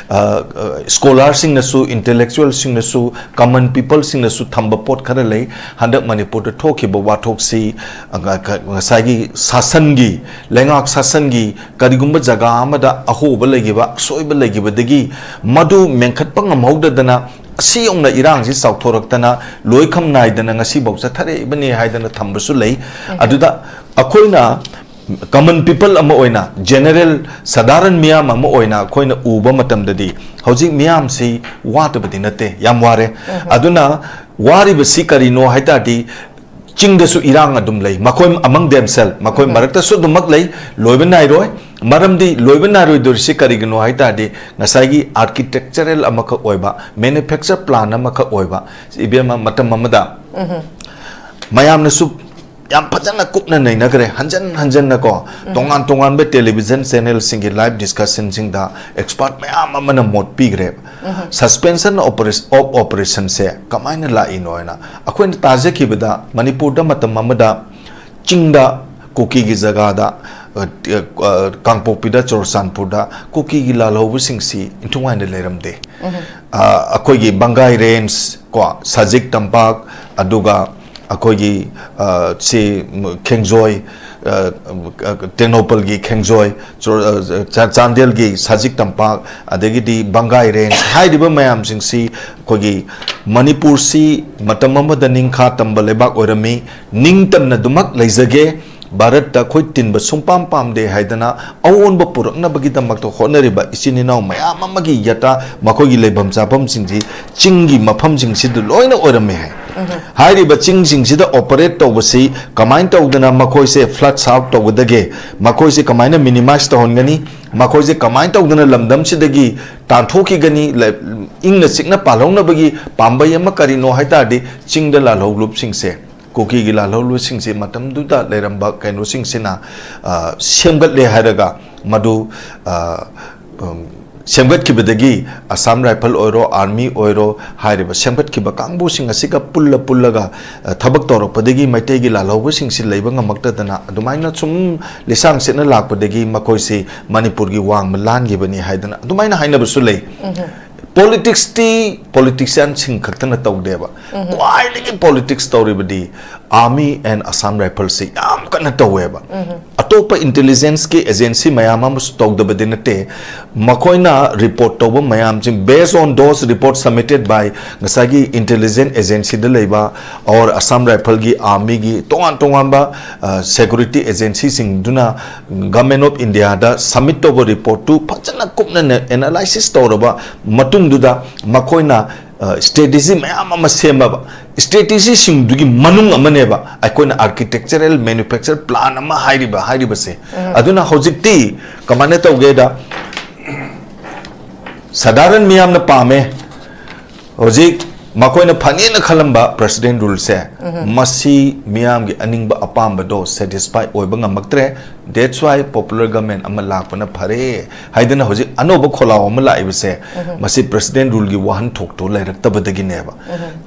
ꯑ, ꯑ, scholarꯁꯤꯡꯅꯁꯨ, intellectualꯁꯤꯡꯅꯁꯨ, common peopleꯁꯤꯡꯅꯁꯨ ꯊꯝꯕ ꯄꯣꯠ ꯈꯔ ꯂꯩ꯫ ꯍꯟꯗꯛ ꯃꯅꯤꯄꯨꯔꯗ ꯊꯣꯛꯈꯤꯕ ꯋꯥꯊꯣꯛꯁꯤ, ꯑ, ꯉ-, ꯉ-, ꯉꯁꯥꯏꯒꯤ ꯁꯥꯁꯟꯒꯤ, ꯂꯩꯉꯥꯛ ꯁꯥꯁꯟꯒꯤ ꯀꯔꯤꯒꯨꯝꯕ ꯖꯒꯥ ꯑꯃꯗ ꯑꯍꯣꯕ ꯂꯩꯈꯤꯕ, ꯑꯁꯣꯏꯕ ꯂꯩꯈꯤꯕꯗꯒꯤ ꯃꯗꯨ ꯃꯦꯟꯈꯠꯄ ꯉꯝꯍꯧꯗꯗꯅ ꯑꯁꯤ ꯌꯧꯅ ꯏꯔꯥꯡꯁꯤ ꯆꯥꯎꯊꯣꯔꯛꯇꯅ ꯂꯣꯏꯈꯝ ꯅꯥꯏꯗꯅ ꯉꯁꯤꯐꯥꯎ ꯆꯠꯊꯔꯛꯏꯕꯅꯤ ꯍꯥꯏꯗꯅ ꯊꯝꯕꯁꯨ ꯂꯩ꯫ ꯑꯗꯨꯗ ꯑꯩꯈꯣꯏꯅ common people ꯑꯃ ꯑꯣꯏꯅ, general ꯁꯗꯥꯔꯟ ꯃꯤꯌꯥꯝ ꯑꯃ ꯑꯣꯏꯅ ꯑꯩꯈꯣꯏꯅ ꯎꯕ ꯃꯇꯝꯗꯗꯤ ꯍꯧꯖꯤꯛ ꯃꯤꯌꯥꯝꯁꯤ ꯋꯥꯗꯕꯗꯤ ꯅꯠꯇꯦ, ꯌꯥꯝ ꯋꯥꯔꯦ꯫ ꯑꯗꯨꯅ ꯋꯥꯔꯤꯕꯁꯤ ꯀꯔꯤꯅꯣ ꯍꯥꯏ ꯇꯥꯔꯗꯤ, ꯆꯤꯡꯗꯁꯨ ꯏꯔꯥꯡ ꯑꯗꯨꯝ ꯂꯩ, ꯃꯈꯣꯏ among themselves, ꯃꯈꯣꯏ ꯃꯔꯛꯇꯁꯨ ꯑꯗꯨꯃꯛ ꯂꯩ, ꯂꯣꯏꯕ ꯅꯥꯏꯔꯣꯏ꯫ ꯃꯔꯝꯗꯤ ꯂꯣꯏꯕ ꯅꯥꯏꯔꯣꯏꯗꯣꯔꯤꯁꯤ ꯀꯔꯤꯒꯤꯅꯣ ꯍꯥꯏ ꯇꯥꯔꯗꯤ, ꯉꯁꯥꯏꯒꯤ architectural ꯑꯃꯈꯛ ꯑꯣꯏꯕ, manufacture plan ꯑꯃꯈꯛ ꯑꯣꯏꯕ, ꯏꯕꯦꯝꯃ, ꯃꯇꯝ ꯑꯃꯗ ꯃꯌꯥꯝꯅꯁꯨ ꯌꯥꯝ ꯐꯖꯅ ꯀꯨꯞꯅ ꯅꯩꯅꯈ꯭ꯔꯦ, ꯍꯟꯖꯟ ꯍꯟꯖꯟꯅꯀꯣ, ꯇꯣꯉꯥꯟ ꯇꯣꯉꯥꯟꯕ television channelꯁꯤꯡꯒꯤ live discussionꯁꯤꯡꯗ expert ꯃꯌꯥꯝ ꯑꯃꯅ ꯃꯣꯠ ꯄꯤꯈ꯭ꯔꯦꯕ꯫ Suspension of operation, of operationꯁꯦ ꯀꯃꯥꯏꯅ ꯂꯥꯛꯏꯅꯣ ꯍꯥꯏꯅ ꯑꯩꯈꯣꯏꯅ ꯇꯥꯖꯈꯤꯕꯗ, ꯃꯅꯤꯄꯨꯔꯗ ꯃꯇꯝ ꯑꯃꯗ ꯆꯤꯡꯗ, ꯀꯨꯀꯤꯒꯤ ꯖꯒꯥꯗ, ꯑ, ꯑ, ꯀꯥꯡꯄꯣꯛꯄꯤꯗ, ꯆꯨꯔꯆꯥꯟꯄꯨꯔꯗ ꯀꯨꯀꯤꯒꯤ ꯂꯥꯜꯍꯧꯕꯁꯤꯡꯁꯤ ꯏꯟꯊꯨꯡꯉꯥꯏꯅ ꯂꯩꯔꯝꯗꯦ꯫ ꯑ, ꯑꯩꯈꯣꯏꯒꯤ ꯕꯪꯒꯥꯏ range ꯀꯣ, ꯁꯖꯤꯛ ꯇꯝꯄꯥꯛ, ꯑꯗꯨꯒ, ꯑꯩꯈꯣꯏꯒꯤ, ꯑ, ꯁꯤ, ꯈꯦꯡꯖꯣꯏ, ꯑ, ꯇꯦꯡꯅꯧꯄꯜꯒꯤ ꯈꯦꯡꯖꯣꯏ, ꯆꯨꯔ-, ꯑ, ꯆꯥ-, ꯆꯥꯟꯗꯦꯜꯒꯤ ꯁꯖꯤꯛ ꯇꯝꯄꯥꯛ, ꯑꯗꯒꯤꯗꯤ ꯕꯪꯒꯥꯏ ꯔꯦꯟꯖ ꯍꯥꯏꯔꯤꯕ ꯃꯌꯥꯝꯁꯤꯡꯁꯤ ꯑꯩꯈꯣꯏꯒꯤ ꯃꯅꯤꯄꯨꯔꯁꯤ ꯃꯇꯝ ꯑꯃꯗ ꯅꯤꯡꯈꯥ ꯇꯝꯕ ꯂꯩꯕꯥꯛ ꯑꯣꯏꯔꯝꯃꯤ, ꯅꯤꯡꯇꯝꯅ ꯑꯗꯨꯃꯛ ꯂꯩꯖꯒꯦ, ꯚꯥꯔꯠꯇ ꯑꯩꯈꯣꯏ ꯇꯤꯟꯕ ꯁꯨꯡꯄꯥꯝ ꯄꯥꯝꯗꯦ ꯍꯥꯏꯗꯅ ꯑꯑꯣꯟꯕ ꯄꯨꯔꯛꯅꯕꯒꯤꯗꯃꯛꯇ ꯍꯣꯠꯅꯔꯤꯕ ꯏꯆꯤꯟ ꯏꯅꯥꯎ ꯃꯌꯥꯝ ꯑꯃꯒꯤ ꯌꯥꯇꯥ ꯃꯈꯣꯏꯒꯤ ꯂꯩꯐꯝ ꯆꯥꯐꯝꯁꯤꯡꯁꯤ ꯆꯤꯡꯒꯤ ꯃꯐꯝꯁꯤꯡꯁꯤꯗ ꯂꯣꯏꯅ ꯑꯣꯏꯔꯝꯃꯤ ꯍꯥꯏ꯫ ꯍꯥꯏꯔꯤꯕ ꯆꯤꯡꯁꯤꯡꯁꯤꯗ ꯑꯣꯄꯔꯦꯠ ꯇꯧꯕꯁꯤ ꯀꯃꯥꯏꯅ ꯇꯧꯗꯅ ꯃꯈꯣꯏꯁꯦ ꯐ꯭ꯂꯠꯁ ꯑꯥꯎꯠ ꯇꯧꯒꯗꯒꯦ, ꯃꯈꯣꯏꯁꯦ ꯀꯃꯥꯏꯅ ꯃꯤꯅꯤꯃꯥꯏꯁ ꯇꯧꯍꯟꯒꯅꯤ, ꯃꯈꯣꯏꯁꯦ ꯀꯃꯥꯏꯅ ꯇꯧꯗꯅ ꯂꯝꯗꯝꯁꯤꯗꯒꯤ ꯇꯥꯟꯊꯣꯛꯈꯤꯒꯅꯤ, ꯂ-, ꯏꯪꯅ ꯆꯤꯛꯅ ꯄꯥꯜꯍꯧꯅꯕꯒꯤ ꯄꯥꯝꯕꯩ ꯑꯃ ꯀꯔꯤꯅꯣ ꯍꯥꯏ ꯇꯥꯔꯗꯤ, ꯆꯤꯡꯗ ꯂꯥꯜꯍꯧꯂꯨꯞꯁꯤꯡꯁꯦ, ꯀꯨꯀꯤꯒꯤ ꯂꯥꯜꯍꯧꯂꯨꯞꯁꯤꯡꯁꯦ ꯃꯇꯝꯗꯨꯗ ꯂꯩꯔꯝꯕ ꯀꯩꯅꯣꯁꯤꯡꯁꯤꯅ, ꯑ, ꯁꯦꯝꯒꯠꯂꯦ ꯍꯥꯏꯔꯒ ꯃꯗꯨ, ꯑ, ꯎꯝ, ꯁꯦꯝꯒꯠꯈꯤꯕꯗꯒꯤ ꯑꯁꯥꯝ ꯔꯥꯏꯐꯜ ꯑꯣꯏꯔꯣ, ꯑꯥꯔꯃꯤ ꯑꯣꯏꯔꯣ, ꯍꯥꯏꯔꯤꯕ ꯁꯦꯝꯒꯠꯈꯤꯕ ꯀꯥꯡꯕꯨꯁꯤꯡ ꯑꯁꯤꯒ ꯄꯨꯜꯂ ꯄꯨꯜꯂꯒ, ꯑ, ꯊꯕꯛ ꯇꯧꯔꯛꯄꯗꯒꯤ ꯃꯩꯇꯩꯒꯤ ꯂꯥꯜꯍꯧꯕꯁꯤꯡꯁꯤ ꯂꯩꯕ ꯉꯝꯃꯛꯇꯗꯅ ꯑꯗꯨꯃꯥꯏꯅ ꯁꯨꯝ ꯂꯤꯁꯥꯡ ꯁꯤꯠꯅ ꯂꯥꯛꯄꯗꯒꯤ ꯃꯈꯣꯏꯁꯤ ꯃꯅꯤꯄꯨꯔꯒꯤ ꯋꯥꯡꯃ ꯂꯥꯟꯈꯤꯕꯅꯤ ꯍꯥꯏꯗꯅ ꯑꯗꯨꯃꯥꯏꯅ ꯍꯥꯏꯅꯕꯁꯨ ꯂꯩ꯫ ꯄꯣꯂꯤꯇꯤꯛꯁꯇꯤ ꯄꯣꯂꯤꯇꯤꯁꯤꯌꯥꯟꯁꯤꯡ ꯈꯛꯇꯅ ꯇꯧꯗꯦꯕ꯫ ꯈ꯭ꯋꯥꯏꯗꯒꯤ ꯄꯣꯂꯤꯇꯤꯛꯁ ꯇꯧꯔꯤꯕꯗꯤ Army and Assam Riflesꯁꯤ ꯌꯥꯝ ꯀꯟꯅ ꯇꯧꯋꯦꯕ꯫ ꯑꯇꯣꯞꯄ ꯏꯟꯇꯦꯂꯤꯖꯦꯟꯁꯀꯤ ꯑꯦꯖꯦꯟꯁꯤ ꯃꯌꯥꯝ ꯑꯃꯁꯨ ꯇꯧꯗꯕꯗꯤ ꯅꯠꯇꯦ꯫ ꯃꯈꯣꯏꯅ ꯔꯤꯄꯣꯔꯠ ꯇꯧꯕ ꯃꯌꯥꯝꯁꯤꯡ, based on those reports submitted by ꯉꯁꯥꯏꯒꯤ ꯏꯟꯇꯦꯂꯤꯖꯦꯟꯁ ꯑꯦꯖꯦꯟꯁꯤꯗ ꯂꯩꯕ, or ꯑꯁꯥꯝ ꯔꯥꯏꯐꯜꯒꯤ, ꯑꯥꯔꯃꯤꯒꯤ, ꯇꯣꯉꯥꯟ ꯇꯣꯉꯥꯟꯕ, ꯑ, ꯁꯦꯀ꯭ꯌꯨꯔꯤꯇꯤ ꯑꯦꯖꯦꯟꯁꯤꯁꯤꯡꯗꯨꯅ Government of Indiaꯗ ꯁꯕꯃꯤꯠ ꯇꯧꯕ ꯔꯤꯄꯣꯔꯠꯇꯨ ꯐꯖꯅ ꯀꯨꯞꯅ ꯑꯦꯅꯥꯂꯥꯏꯁꯤꯁ ꯇꯧꯔꯕ ꯃꯇꯨꯡꯗꯨꯗ ꯃꯈꯣꯏꯅ, ꯑ, ꯁ꯭ꯇ꯭ꯔꯦꯇꯦꯖꯤ ꯃꯌꯥꯝ ꯑꯃ ꯁꯦꯝꯃꯕ꯫ ꯁ꯭ꯇ꯭ꯔꯦꯇꯦꯖꯤꯁꯤꯡꯗꯨꯒꯤ ꯃꯅꯨꯡ ꯑꯃꯅꯦꯕ ꯑꯩꯈꯣꯏꯅ architectural manufacture plan ꯑꯃ ꯍꯥꯏꯔꯤꯕ, ꯍꯥꯏꯔꯤꯕꯁꯦ꯫ ꯑꯗꯨꯅ ꯍꯧꯖꯤꯛꯇꯤ ꯀꯃꯥꯏꯅ ꯇꯧꯒꯦꯗ, ꯁꯥꯙꯥꯔꯟ ꯃꯤꯌꯥꯝꯅ ꯄꯥꯝꯃꯦ, ꯍꯧꯖꯤꯛ ꯃꯈꯣꯏꯅ ꯐꯅꯦꯅ ꯈꯜꯂꯝꯕ president ruleꯁꯦ, ꯃꯁꯤ ꯃꯤꯌꯥꯝꯒꯤ ꯑꯅꯤꯡꯕ ꯑꯄꯥꯝꯕꯗꯣ satisfy ꯑꯣꯏꯕ ꯉꯝꯃꯛꯇ꯭ꯔꯦ꯫ That's why popular government ꯑꯃ ꯂꯥꯛꯄꯅ ꯐꯔꯦ ꯍꯥꯏꯗꯅ ꯍꯧꯖꯤꯛ ꯑꯅꯧꯕ ꯈꯣꯜꯂꯥꯎ ꯑꯃ ꯂꯥꯛꯏꯕꯁꯦ, ꯃꯁꯤ president ruleꯒꯤ ꯋꯥꯍꯟꯊꯣꯛꯇꯣ ꯂꯩꯔꯛꯇꯕꯗꯒꯤꯅꯦꯕ꯫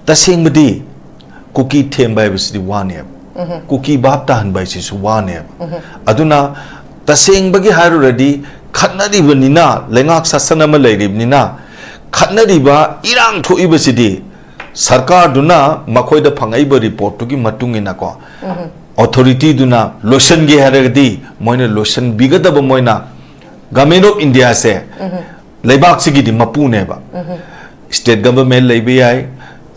ꯇꯁꯦꯡꯕꯗꯤ ꯀꯨꯀꯤ ꯊꯦꯝꯕ ꯍꯥꯏꯕꯁꯤꯗꯤ ꯋꯥꯅꯦꯕ, ꯀꯨꯀꯤ ꯚꯥꯞ ꯇꯥꯍꯟꯕ ꯍꯥꯏꯁꯤꯁꯨ ꯋꯥꯅꯦꯕ꯫ ꯑꯗꯨꯅ ꯇꯁꯦꯡꯕꯒꯤ ꯍꯥꯏꯔꯨꯔꯗꯤ, ꯈꯠꯅꯔꯤꯕꯅꯤꯅ, ꯂꯩꯉꯥꯛ ꯁꯥꯁꯟ ꯑꯃ ꯂꯩꯔꯤꯕꯅꯤꯅ, ꯈꯠꯅꯔꯤꯕ, ꯏꯔꯥꯡ ꯊꯣꯛꯏꯕꯁꯤꯗꯤ ꯁꯔꯀꯥꯔꯗꯨꯅ ꯃꯈꯣꯏꯗ ꯐꯪꯉꯛꯏꯕ ꯔꯤꯄꯣꯔꯠꯇꯨꯒꯤ ꯃꯇꯨꯡ ꯏꯟꯅꯀꯣ, ꯑꯣꯊꯣꯔꯤꯇꯤꯗꯨꯅ ꯂꯣꯏꯁꯤꯟꯒꯦ ꯍꯥꯏꯔꯒꯗꯤ ꯃꯣꯏꯅ ꯂꯣꯏꯁꯤꯟꯕꯤꯒꯗꯕ, ꯃꯣꯏꯅ ꯒꯃꯦꯟ ꯑꯣꯐ ꯏꯟꯗꯤꯌꯥꯁꯦ ꯂꯩꯕꯥꯛꯁꯤꯒꯤꯗꯤ ꯃꯄꯨꯅꯦꯕ꯫ ꯁ꯭ꯇꯦꯠ ꯒꯚꯔꯟꯃꯦꯟ ꯂꯩꯕ ꯌꯥꯏ,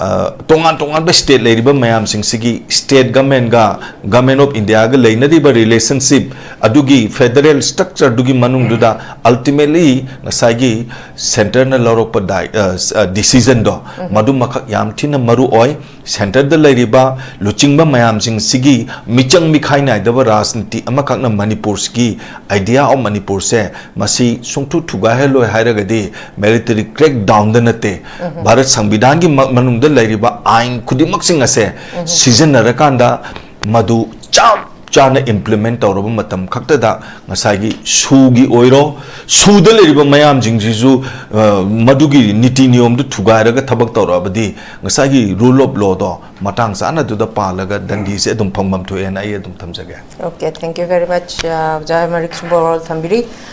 ꯑ, ꯇꯣꯉꯥꯟ ꯇꯣꯉꯥꯟꯕ ꯁ꯭ꯇꯦꯠ ꯂꯩꯔꯤꯕ ꯃꯌꯥꯝꯁꯤꯡꯁꯤꯒꯤ ꯁ꯭ꯇꯦꯠ ꯒꯚꯔꯟꯃꯦꯟꯒ ꯒꯚꯔꯟꯃꯦꯟ ꯑꯣꯐ ꯏꯟꯗꯤꯌꯥꯒ ꯂꯩꯅꯔꯤꯕ ꯔꯤꯂꯦꯁꯟꯁꯤꯞ ꯑꯗꯨꯒꯤ ꯐꯦꯗꯔꯦꯜ ꯁ꯭ꯇ꯭ꯔꯛꯆꯔꯗꯨꯒꯤ ꯃꯅꯨꯡꯗꯨꯗ ꯑꯜꯇꯤꯃꯦꯠꯂꯤ ꯉꯁꯥꯏꯒꯤ ꯁꯦꯟꯇꯔꯅ ꯂꯧꯔꯛꯄ ꯗꯥꯏ-, ꯑ, ꯁ-, ꯑ, ꯗꯤꯁꯤꯖꯟꯗꯣ ꯃꯗꯨꯃꯈꯛ ꯌꯥꯝ ꯊꯤꯅ ꯃꯔꯨ ꯑꯣꯏ꯫ ꯁꯦꯟꯇꯔꯗ ꯂꯩꯔꯤꯕ ꯂꯨꯆꯤꯡꯕ ꯃꯌꯥꯝꯁꯤꯡꯁꯤꯒꯤ ꯃꯤꯆꯪ ꯃꯤꯈꯥꯏ ꯅꯥꯏꯗꯕ ꯔꯥꯖꯅꯤꯇꯤ ꯑꯃꯈꯛꯅ ꯃꯅꯤꯄꯨꯔꯁꯤꯒꯤ, ꯑꯥꯏꯗꯤꯌꯥ ꯑꯣꯐ ꯃꯅꯤꯄꯨꯔꯁꯦ ꯃꯁꯤ ꯁꯨꯡꯊꯨ ꯊꯨꯒꯥꯏꯍꯜꯂꯣꯏ ꯍꯥꯏꯔꯒꯗꯤ ꯃꯤꯂꯤꯇꯔꯤ ꯀ꯭ꯔꯦꯛ ꯗꯥꯎꯟꯗ ꯅꯠꯇꯦ, ꯚꯥꯔꯠ ꯁꯪꯕꯤꯙꯥꯟꯒꯤ ꯃ-, ꯃꯅꯨꯡꯗ ꯂꯩꯔꯤꯕ ꯑꯥꯏꯟ ꯈꯨꯗꯤꯡꯃꯛꯁꯤꯡ ꯑꯁꯦ ꯁꯤꯖꯤꯟꯅꯔꯀꯥꯟꯗ ꯃꯗꯨ ꯆꯞ ꯆꯥꯅ ꯏꯝꯄ꯭ꯂꯤꯃꯦꯟ ꯇꯧꯔꯕ ꯃꯇꯝ ꯈꯛꯇꯗ ꯉꯁꯥꯏꯒꯤ ꯁꯨꯒꯤ ꯑꯣꯏꯔꯣ, ꯁꯨꯗ ꯂꯩꯔꯤꯕ ꯃꯌꯥꯝꯁꯤꯡꯁꯤꯁꯨ, ꯑ, ꯃꯗꯨꯒꯤ ꯅꯤꯇꯤ ꯅꯤꯌꯣꯝꯗꯨ ꯊꯨꯒꯥꯏꯔꯒ ꯊꯕꯛ ꯇꯧꯔꯛꯑꯕꯗꯤ ꯉꯁꯥꯏꯒꯤ ꯔꯨꯜ ꯑꯣꯐ ꯂꯣꯗꯣ ꯃꯇꯥꯡ ꯆꯥꯅꯗꯨꯗ ꯄꯥꯜꯂꯒ ꯗꯟꯗꯤꯁꯦ ꯑꯗꯨꯝ ꯐꯪꯐꯝ ꯊꯣꯛꯑꯦꯅ ꯑꯩ ꯑꯗꯨꯝ ꯊꯝꯖꯒꯦ꯫ Okay, thank you very much. ꯑ, ꯑꯣꯖꯥ ꯃꯔꯤꯛ ꯆꯨꯝꯕ ꯋꯥꯔꯣꯜ ꯊꯝꯕꯤꯔꯤ꯫